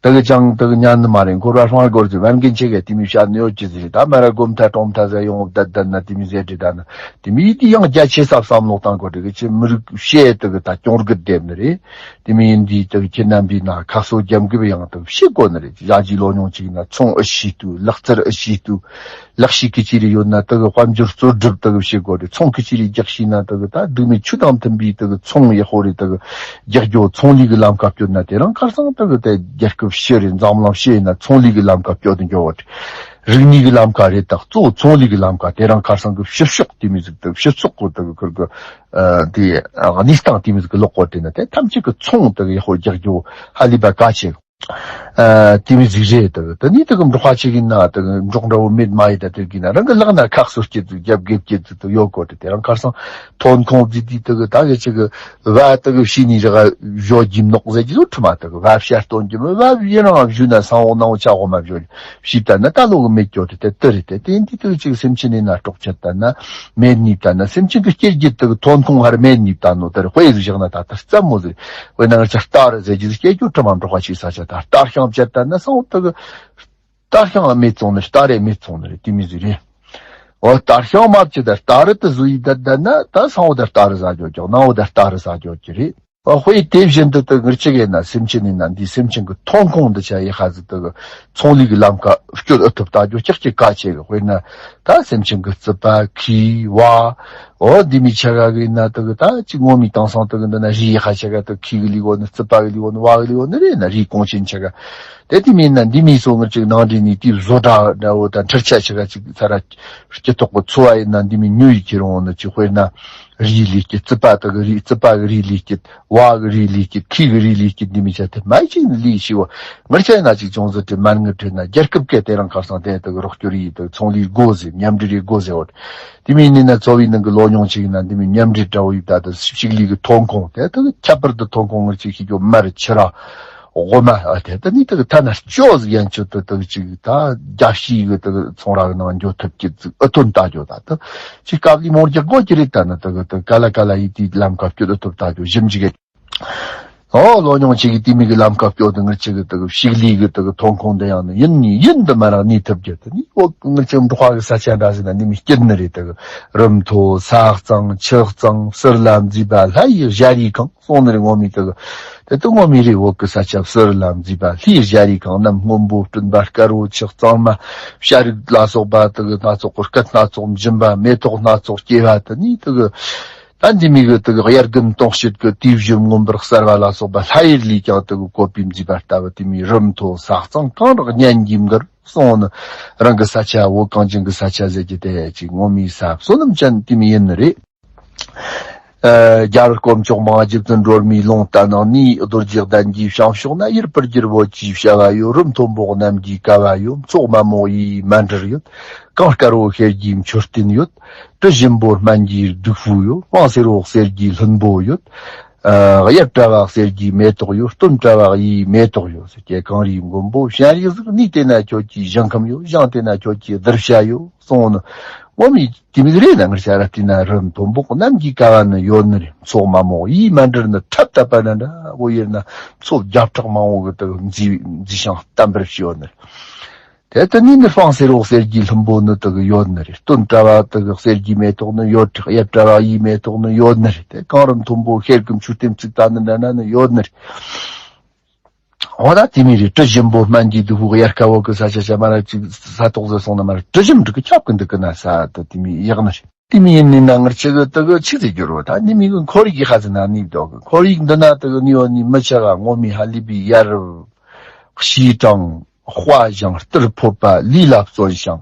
དག་ཅང་དག་ཉན་ནི་མ་རེད། འཁོར་བ་སྤང་སྒོར་ཟིག་བན་རྒན་ཆེ་གི་དེ་མི་བཤད་ནི་ཡོད་ཅི་ཟིག་རེད། ད་མ་ར་སྒོམ་ཐ་གྲོང་ཐ་ཟ་ཡོང་བ་ད་ད་ན་དེ་མི་ཟེར་རེད། ད་ན་དེ་མི་དེ་ཡང་རྒྱ་ཆེ་ས་བསམ་བློ་བཏང་དགོས་རེད། གི་ཅི་མི་རིགས་བཤད་དག་གི་ད་གྱོང་གི་འདེབས་ནི་རེད། དེ་མི་ཡིན་དུས་དག་ཁྱེད་རྣམ་པའི་ན་ཁ་གསོ་རྒྱབ་འགེབས་ཡང་དག་བྱེད་དགོས་ནི་རེད། ཞག་གི་ལོ་ཉུང་ཅིག་ན་ཚོང་ཨེ་ཤེས་དུས་ལག་རྩལ་ཨེ་ཤེས་དུས། ལག་ཤེས་ཀྱི་ཅི་རེ་ཡོད་ན་དེ་གི་དཔལ་འབྱོར་རྩོལ་སྒྲུབ་དེ་གི་བྱེད་དགོས་རེད། ཚོང་གི་ཅི་རེ་རྒྱག་ཤེས་ན་དེ་གི་ད་སྡུག་མི་ཆུ་དང་མཐུན་པའི་དེ་གི་ཚོང་ཡག་པོ་རེ་དེ་གི་རྒྱག་རྒྱུ། ཚོང་ལས་གི་ལམ་ཁ་བསྐྱོད་ན་དེ་རང་ཁར་སང་དེ་གི་དེ་རྒྱལ་ཁབ་ཕྱི་རེད། འཛམ་གླིང་ཕྱི་ཡིན་ན་ཚོང་ལས་གི་ལམ་ཁ་བསྐྱོད་དུ་འགྱོ་བ་རེད། རིག་གནས་གི་ལམ་ཁ་རེད། ད་གཙོ་བོ་ཚོང་ལས་གི་ལམ་ཁ་དེ་རང་ཁར་སང་གི་ཕྱི་ཕྱོགས་དེ་མི་ཟིག་དེ་ཕྱི་ཕྱོགས་གི་དེ་གི་ཁུར་གི་དེ་གནས་སྟངས་དེ་མི་ཟིག་གི་ལོག་གོ་དེ་ན་དེ་ཐམས་ཅད་གི་ཚོང་དེ་གི་ཡག་པོ་རྒྱག་རྒྱུ་ཧ་ལས་པ་གལ་ཆེ། ཨ། དེ་མི་ཟིག་རེད། དེ་དེ་ནི་དེ་གི་འབྲོག་པ་ཅིག་ཡིན་ན་དེ་གི་འབྲོག་འདྲ་བོ་མེད་མ་ཡིན་ད་དེ་གི་ན་རང་གི་ལག་ན་ཁ་གསོ་སྐྱེད་ཚིག་རྒྱབ་དགེ་བསྐྱེད་ཚིག་དེ་ཡོད་གོ་དེ་དེ་རང་ཁར་སང་ཐོན་ཁུངས་ཟིག་དེ་དེ་གི་ད་གི་ཅིག་གི་བ་དེ་གི་ཕྱི་ནས་རག་བཞོ་རྒྱུ་ནོག་ཟེར་གྱི་ལོ་ཁྲི་མ་དེ་གི་བ་བཤའ་སྟོན་གྱི་མི་བ་ཡིན་རང་བཞུ་ན་སང་འོ་ན་འོ་ཆ་འོ་མ་བཞོ་ཞིབ་ལྟ་ན་ད་ལོ་གི་མེད་ཀྱོ་དེ་དེ་དེ་རེད། དེ་དེ་འདི་དེ་གི་ཅིག་སེམས་ཅན་ནས་ན་སྲོག་ཆད་ལྟ་ན་མེད་ནི་ལྟ་ན་སེམས་ཅན་གི་སྐྱེ་རྒྱུ་དེ་གི་ཐོན་ཁུངས་ཧར་མེད་ནི་ལྟ་ནོ་དེ་རེད། དཔེ་ཟིག་བཞག་ན་ད་ལྟ་རྩ་མོ་ཟིག་དཔེར་ན་ང་ཚོ་རྟ་རེད་ཟེར་རྒྱུ་ཟིག་སྐྱེ་རྒྱུ་གྲི་མ་འབྲོག་པ་ཞིག་ས་ཆ་ད་རྟ་རྐྱང་བཅད་ལྟ་ན་སང་འོ་དེ་གི་རྟ་རྐྱང་མེད་སོང་ནི་རྟ་རེད་མེད་སོང་ནི་རེད། དེ་མི་ཟིག་རེད། འོ་ད་ཤང་མ་བཅུ་ད་ལྟ་རུ་དུ་བཟོ་ཡི་ད་ད་ན་ད་སང་བོ་ད་ལྟ་རུ་ཟ་རྒྱོ་ཀྱོག་ནང་བོ་ད་ལྟ་རུ་ཟ་རྒྱོ་ཀྱི་རེད། ཨ་དཔེ་དེ་བཞིན་དུ་དུ་ངར་ཅི་གེ་ན་སེམས་ཅན་ནི་ན་འདི་སེམས་ཅན་གྱི་ཐོན་ཁུངས་འདི་ཆ་ཡི་ཧ་ཟི་དུ་ཚོང་ལས་ཀྱི་ལམ་ཁ་སྤྱོད་ཨུ་ཐུབ་ད་རྒྱོ་ཀྱག་ཀྱི་ཀ་ཆེ་གི་དཔེར་ན་ད་སེམས་ཅན་གྱི་རྩིད་པ་ཁི་བ་འོ་འདི་མི་ཆ་ག་གི་ན་དུ་གི་ད་ཅི་ངོ་མི་དང་སང་དུ་གི་འདི་ན་རི་ཡི་ཧ་ཆ་ག་དུ་ཁི་གི་ལི་གོ་ནི་རྩིད་པ་གི་ལི་གོ་ནི་བ་གི་ལི་གོ་ནི་རེད་ན་རི་གོང་ཆེན་ཆ་ག་དེ་དེ་མིན་ན་འདི་མི་སོ་ངར་ཅིག་ནང་འདྲི་ནི་དེ་བཟོ་གྲྭ་འདྲ་བོ་ད་འཕྲུལ་ཆ་ཆ་ག་ཅིག་ཚ་ར་སྐྱི་ཐོག་གི་འཚོ་བ་ཡིན་ན་འདི་མི་ཉོ་ཡི་ཁྱེར་འོང་ནི་ཅི་དཔེར་ན། རིའི་ལས་སྐྱིད། རྩིད་པ་དག་གི་རིའི་རྩིད་པ་གི་རིའི་ལས་སྐྱིད། བ་གི་རིའི་ལས་སྐྱིད། ཁུའི་གི་རིའི་ལས་སྐྱིད། འདི་མི་ཆ་དེ་མ་ཅིག་ནི་ལས་ཤི་བ། ངར་ཆ་ཡིན་ན་ཅིག་ཅུང་ཟད་དེ་མར་ངར་བྲིས་ན་རྒྱལ་ཁབ་ཀྱི་དེ་རང་ཁར་སང་དེ་དག་རོགས་སྐྱོར་ཡིས་དག་ཚོང་ལས་སྒོ་ཟེར་མཉམ་འབྲེལ་རེ་སྒོ་ཟེར་བ། དེ་མིན་ནི་ན་འཚོ་བའི་ནང་གི་ལོ་ཉུང་ཅིག་ཡིན་ན་འདི་མི་མཉམ་འབྲེལ་འདྲ་བོ་ཡིབ་ད་དུ་ཕྱུགས་ལས་གི་ཐོན་ཁུངས་དེ་དག་ཁྱད་པར་དུ་ཐོན་ཁུངས་ངར་ཅིག་ཤི་རྒྱུ་མར་ཕྱི་ར། འོ་མ་ཨ་དེ་ད་ནི་དག་ཐ་ན་སྐྱོ་ཟིག་ཡན་ཆོད་དུ་དག་ཅིག་ད་རྒྱ་ཤི་གི་དག་ཚོང་ར་གི་ནང་འགྱོ་ཐུབ་ཀྱི་ཟིག་ཨ་ཐོན་ལྟ་རྒྱོ་ད་དུ་ཅིག་སྐབས་ལི་མོར་རྒྱག་དགོས་ཀྱི་རེད། ད་ནི་དག་དག་ག་ལ་ག་ལ་ཡི་དེའི་ལམ་ཁ་སྐྱོད་ཨ་ཐོབ་ལྟ་རྒྱོ་ཞིམ་ཅིག་གི་ཨོ་ལོ་ཉུང་ཆེ་གི་དེ་མི་གི་ལམ་ཁ་སྐྱོད་དུ་ངར་ཆེ་གི་དག་ཕྱུགས་ལས་གི་དག་ཐོན་ཁུངས་འདི་ཡང་ནི་ཡིན་ནི་ཡིན་དུ་མ་རག་ནི་ཐུབ་རྒྱུ་དུ་ནི་ཨོ་ངར་ཆེ་འབྲོག་པ་གི་ས་ཆ་འདྲ་ཟིག་ན་ནི་མི་སྐྱིད་ནི་རེད། དག་རུམ་མཐོ་ས་གཙང་ཆུ་གཙང་ཟུར་ལ་མཛེས་པ་ལྷ་ཡི་ཞ་རི་ཁང་སོང་ནི་རེད། ངོ་མི་དག་དེ་དུ་ངོ་མི་རེད། འོག་གི་ས་ཆ་ཟུར་ལ་མཛེས་པ་ལྷའི་ཞ་རི་ཁང་གནམ་སྔོན་པོ་སྤྲིན་པ་དཀར་བོ་ཆུ་གཙང་མ་བྱ་རིགས་ལ་སོགས་པ་དག་སྣ་ཚོགས་གི་སྐད་སྣ་ཚོགས་འབྱིན་པ་མེ་ཏོག་སྣ་ཚོགས་སྐྱེ་བ་དུ་ནི་དག་ད་འདི་མི་གི་དག་དབྱར་དགུན་སྟོང་བྱེད་ཀྱི་དུས་བཞི་མངོན་པར་གསལ་བ་ལ་སོགས་པ་ལྷ་ཡུལ་ལས་ཀྱང་དག་བཀོད་པའི་མཛེས་པ་ལྟ་བུ་དེ་མི་རུམ་མཐོ་ས་གཙང་གང་རག་སྙན་གྱི་མགུར་སོང་ནི་རང་གི་ས་ཆ་བོད་གངས་ཅན་གི་ས་ཆ་ཟེར་གྱི་དེ་ཅིག་ངོ་མའི་ས་བསོད་ནམས་ཅན་དེ་མི་ཡིན་ནི་རེད། ཨ་རྒྱལ་བ་དཀོན་མཆོག་མང་རྗེ་བཙུན་སྒྲོལ་མའི་ལུང་བསྟན་ནང་ནས་རྡོ་རྗེ་གདན་གྱི་བྱང་ཕྱོགས་ན་ཡུལ་སྤུར་གྱི་རི་བོ་ཆེའི་བྱ་བ་ཡོད། རི་མཐོན་པོ་གནམ་གྱི་ཀ་བ་ཡོད། མཚོ་དམའ་མོ་ཡིས་མ་འདྲིར་ཡོད། གངས་དཀར་བོ་ཤེལ་གྱི་མཆོད་རྟེན་ཡོད། གྲུ་ཞིམ་པོ་སྨན་གྱི་བདུག་ཕུག་ཡོད། སྤང་སེར་བོ་གསེར་གྱི་ལྷུན་པོ་ཡོད། ཨ་གཡབ་བཀྲ་བ་གསེར་གྱི་མེ་ཏོག་ཡོད། སྟོད་བཀྲ་བ་གཡུའི་མེ་ཏོག་ཡོད། ཟེར་གྱི་གངས་རིའི་མགོན་པོ་སྤྱན་རས་གཟིགས། གནས་དེ་ན་ཁྱོད་ཀྱི་ཞིང་ཁམས་ཡོད། ཞིང་དེ་ན་ཁྱོད་ཀྱི་གདུལ་བྱ་ཡོད། གསུངས་ནི། ངོ་མའི་དེ་མིག་རེད་ན་ངར་ཆ་ར་བལྟས་ན་རི་མཐོན་པོ་གནམ་གྱི་ཀ་བ་ནི་ཡོད་ནི་རེད། མཚོ་དམའ་མོ་ཡིས་མ་འདྲིར་ནི་འཁྲབ་བཏབ་པ་ན་འདྲ་བོ་ཡིན་ན་མཚོ་བརྒྱ་ཕྲག་མང་བོ་གི་དག་མཛེས་མཛེས་ཤིང་བརྟན་པར་བྱས་ཡོད་ནི་རེད། དེ་ལྟ་ནི་ནི་སྤང་སེར་བོ་གསེར་གྱི་ལྷུན་པོ་ནི་དག་ཡོད་ནི་རེད། སྟོད་བཀྲ་བ་དག་གསེར་གྱི་མེ་ཏོག་ནི་ཡོད་རེད། གཡབ་བཀྲ་བ་གཡུའི་མེ་ཏོག་ནི་ཡོད་ནི་རེད། དེ་གངས་རི་མཐོན་པོ་ཤེལ་གྱི་མཆོད་རྟེན་བརྩིགས་ད་ནི་འདྲ་ན་ནི་ཡོད་ནི་རེད། འོ་ད་དེ་མི་རེད། གྲུ་ཞིམ་པོ་སྨན་གྱི་བདུག་ཕུག་དབྱར་ཁ་བོད་ཀྱི་ས་ཆ་ཆ་མ་ར་ཅིག་ས་ཐོག་ཟེར་སོང་ན་མ་ར་གྲུ་ཞིམ་འགྲིག་གི་ཁྱབ་ཀྱི་འདུག་གི་ན་ས་ད་དེ་མི་ཡག་ནི་རེད། དེ་མི་ཡིན་ནི་ན་ངར་ཆེ་གི་དག་ཆི་ཟེར་རྒྱུ་རོ། ད་ནི་མི་གི་ཁོར་ཡུག་གི་ཧ་ཟེར་ན་ནི་བདོག་གི་ཁོར་ཡུག་འདི་ན་དག་ནི་ཡོད་ནི་མི་ཆ་ག་ངོ་མའི་ཧ་ལས་པའི་ཡ་རབས་ཤིས་གྲངས། དཔའ་ཞིང་རྟུལ་ཕོད་པ་ལུས་ལ་བརྩོན་ཞིང་།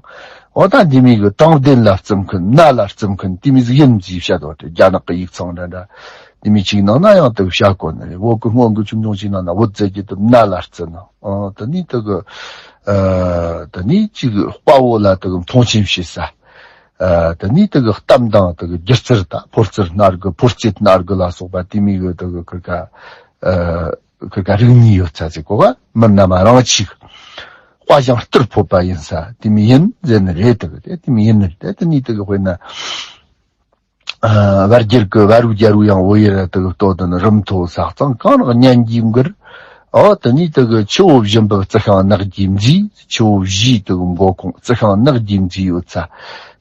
འོ་ད་འདི་མི་གི་དྲང་བདེན་ལ་བརྩི་མཁན་མནའ་ལ་བརྩི་མཁན་དེ་མི་ཟིག་ཡིན་ཟིག་བཤད་དོ། རྒྱ་ནག་གི་ཡིག་ཚང་འདྲ་འདྲ་དེ་མི་ཅིག་ནང་ན་ཡང་དག་བཤད་གོ་ནི་རེད། བོད་གི་སྔོན་གི་ཆུང་ཆུང་ཞིག་ནང་ན་བོད་ཟེར་གྱི་དེ་མནའ་ལ་བརྩི་ན། ཨ་དེ་ནི་དག་ཨ་དེ་ནི་ཅིག་དཔའ་བོ་ལ་དག་མཐོང་ཆེན་བྱེད་ས། ཨ་དེ་ནི་དག་གཏམ་དང་དག་སྒྱུ་རྩལ་ད་ཕོ་རྩལ་སྣ་དགུ་ཕོ་རྩལ་སྣ་དགུ་ལ་སོགས་པ་དེ་མི་གི་དག་ཁིར་ཀ་ཨ། ཁིར་ཀ་རིག་གནས་ཡོད་ཚ་ཟེར་གོ་ག་མི་རྣམས་རང་ཆིག་དཔའ་ཞིང་རྟུལ་ཕོད་པ་ཡིན་ས་དེ་མི་ཡིན་ཟེར་ནི་རེད། དག་དེ་དེ་མི་ཡིན་ནི་རེད། དེ་ནི་དག་དཔེར་ན། ཨ་བར་རྒྱལ་གི་བ་རུ་རྒྱལ་རུ་ཡང་བོད་ཡུལ་དག་ལྟོ་དུ་ནི་རུམ་མཐོ་ས་གཙང་གང་རག་སྙན་གྱི་མགུར། ཨོ་དེ་ནི་དག་ཆུ་བོ་བཞིན་པ་རྩི་ཤིང་ནགས་ཀྱིས་མཛེས། ཆུ་བོ་བཞིའི་དག་མགོ་ཁུངས་རྩི་ཤིང་ནགས་ཀྱིས་མཛེས་ཡོད་ས།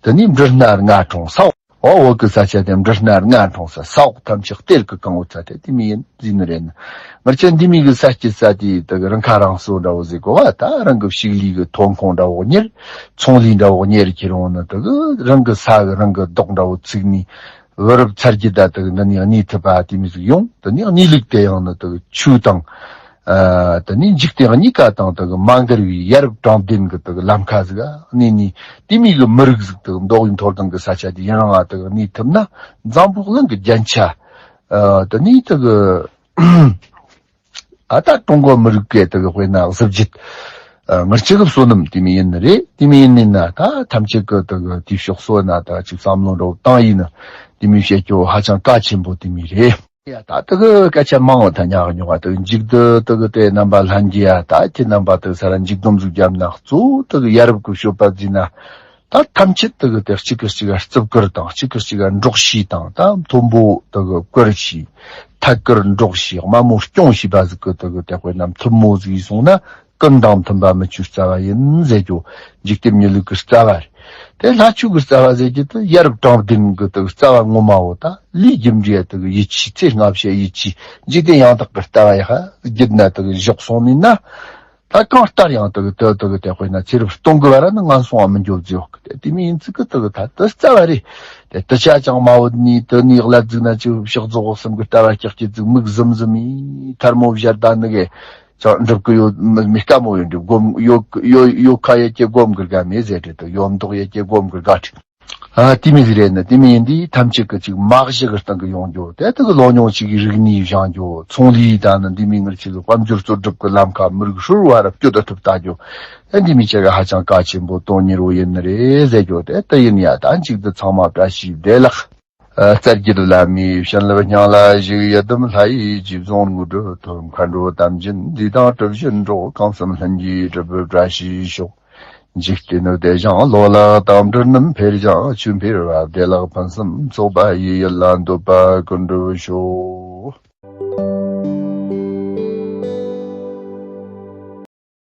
དེ་ནི་འབྲི་སྣ་ལྔ་གྲོང་ས། ཨོ་བོད་ཀྱི་ས་ཆ་དེ་འབྲི་སྣ་ལྔ་གྲོང་ས་ས་འོག་ཐམས་ཅད་གཏེར་གྱིས་གང་བོ་ཚ་དེ་དེ་མི་ཡིན་ཟིན་ནི་རེད་ན། ངར་ཆ་འདི་མི་གི་ས་སྐྱིད་ས་དེ་དག་རང་ཁ་རང་གསོ་འདྲ་བོ་ཟིག་གོ་བ། ད་རང་གི་ཕྱུགས་ལས་གི་ཐོན་ཁུངས་འདྲ་བོ་གཉེར། ཚོང་ལས་འདྲ་བོ་གཉེར་ཁྱེར་འོང་ནི་དག་རང་གི་ས་གི་རང་གི་རྡོག་འདྲ་བོ་ཚིག་ནི་བུ་རབས་ཚར་གྱི་ད་དག་འདི་ནི་གནས་ཐུབ་པ་དེ་མི་ཟིག་ཡོང་། དེ་ནི་གནས་ལུགས་དེ་ཡང་ནི་དག་ཆུ་དང་། ཨ་དེ་ནས་འཇིག་རྟེན་གཉིས་ཀ་དང་དག་མ་འགལ་བའི་ཡ་རབས་དྲང་བདེན་གྱི་དག་ལམ་ཁ་ཟིག་ག་གནས་ནས་དེ་མི་གི་མི་རིགས་ཟིག་དག་མདོ་དབུས་མཐོ་སྒང་གི་ས་ཆ་དེ་ཡུན་རིང་ང་དག་གནས་ཐུབ་ན་འཛམ་བུ་གླིང་གི་རྒྱན་ཆ། ཨ་དེ་ནས་དག་ཨ་ད་ཀྲུང་གོ་མི་རིགས་ཀྱི་དག་དཔེར་ན་གཟི་བརྗིད། ཨ་ངར་ཆ་གི་བསོད་ནམས་དེ་མི་ཡིན་ནི་རེད། དེ་མི་ཡིན་ནི་ན་ད་ཐམས་ཅད་ཀྱི་དག་དེ་ཕྱོགས་སོ་ན་ད་ཅིག་བསམ་བློ་འདྲ་བོ་བཏང་ཡིན་ན་དེ་མི་བཤད་རྒྱུ་ཧ་ཅང་གལ་ཆེན་པོ་དེ་མི་རེད། ཡ་ད་དེ་གི་སྐད་ཆ་མང་བ་ད་ཉག་ཉོག་བ་དེ་མཇུག་ཏུ་དེ་གི་དེ་རྣམ་པ་ལྷན་རྒྱས་ཡ་ད་ཁྱེད་རྣམ་པ་དེ་ས་ར་མཇུག་སྡོམ་ཟིག་བརྒྱབ་ན་གཙོ་བོ་དེ་གི་ཡ་རབས་ཀྱི་སྤྱོད་པ་བརྩིས་ན་ད་ཐམས་ཅད་དེ་གི་དེ་གཅིག་གི་གཅིག་ག་རྩིབ་ཀིར་དང་གཅིག་གི་གཅིག་ག་འགྲོགས་ཤིག་དང་ད་མཐོན་པོ་དེ་གི་ཀིར་ཤིག་ཐད་ཀིར་འགྲོགས་ཤིག་དམའ་མོ་སྐྱོང་ཤིག་པ་ཟིག་གི་དེ་གི་དེ་དཔེར་ན་མཐུན་མོ་ཟིག་ཡིན་སོང་ན་ཀུན་དང་མཐུན་པ་མི་བཅུ་རྩ་བ་ཡིན་ཟེར་རྒྱུ་འཇིག་རྟེན་མྱི་ལུགས་ཀྱི་རྩ་བ་རེད། དེ་ལྷ་ཆོས་ཀྱི་རྩ་བ་ཟེར་གྱི་དེ་ཡ་རབས་དྲང་བདེན་གྱི་དེ་རྩ་བ་ངོ་མ་བོ་ད་ལས་རྒྱུ་འབྲས་དེ་ཡིད་ཆེས་ཚེ་སྔ་ཕྱི་ཡིད་ཆེས་འཇིག་རྟེན་ཡང་དག་གི་ལྟ་བ་ཡ་ཧ་རྒྱུད་ན་དེ་བཞག་སོང་ནས་ན། ད་གང་ལྟར་ཡང་དེ་གི་དེ་དེ་གི་དེ་དཔེར་ན་ཚེ་རབས་སྟོང་གི་བར་ན་ངན་སོང་བ་མི་འགྱོ་རྫི་ཡོད་གི། དེ་དེ་མིན་ཡིན་ཚིག་གི་དེ་གི་ད་དེ་རྩ་བ་རེད། དེ་དེ་ཆ་ཅང་མ་བོ་ནི་དེ་ནི་ལབ་རྫིག་ན་ཅིག་ཕྱག་རྫོགས་གསུམ་གི་ལྟ་བ་སྐྱག་གི་རྫིག་མིག་ཟུམ་ཟུམ་ཡིན་ཐལ་མོ་བཞར་ད་ནི་གི་ཅང་འགྲུབ་གི་ཡོད། མི་མི་དཀའ་མོ་ཡོད་འགྲུབ་སྒོམ་ཡོད་ཡོད་ཡོད་ཁ་ཡོད་ཀྱི་སྒོམ་གི་དགའ་མེད་ཟེར་དེ་དེ་ཡོད་མདོག་ཡོད་ཀྱི་སྒོམ་གི་དགའ་ཁྲི། ཨ་དེ་མི་ཟེར་ན་དེ་མི་ཡིན་དེ་ཐམས་ཅད་ཀྱི་ཅིག་མ་གཞི་གི་སྟེང་གི་ཡོང་རྒྱུ་དེ་དེ་གི་ལོ་ཉུང་ཅིག་གི་རིག་གནས་བཞེངས་རྒྱུ་ཚོང་ལས་དང་ནི་འདི་མི་ངར་ཅིག་གི་དཔལ་འབྱོར་རྩོལ་སྒྲུབ་ཀྱི་ལམ་ཁ་མི་རིགས་ཧྲུལ་བ་ར་སྐྱོ་ད་ཐུབ་ལྟ་རྒྱུ། ཨ་འདི་མི་ཅག་གི་ཧ་ཅང་གལ་ཆེན་པོ་དོན་གཉེར་བོ་ཡིན་ནི་རེད་ཟེར་རྒྱུ་དེ་དེ་ཡིན་ཡ། ད་ཅིག་འདི་ཚང་མ་བཀྲ་ཤིས་བདེ་ལེགས། ཨ་རྩ་བརྒྱུད་བླ་མའི་བྱིན་རླབས་སྙིང་ལ་ཞུགས། ཡི་དམ་ལྷ་ཡི་རྗེས་བཟུང་དངོས་གྲུབ་ཐོབ། མཁའ་འགྲོ་དམ་ཅན་འདི་དང་གྲུབ་ཆེན་འགྲོ། གང་བསམ་ལྷུན་གྱིས་གྲུབ་པའི་བཀྲ་ཤིས་ཤོག་འཇིག་རྟེན་ནི་བདེ་ཞིང་བློ་ལ་དམ་སྦྲུལ་རྣམས་འཕེལ་ཞིང་ཆོས་འཕེལ་བ། བདེ་བླག་ཕུན་སུམ་ཚོགས་པ་ཡི། ཡིད་ལ་འདོད་པ་ཀུན་འགྲུབ་ཤོག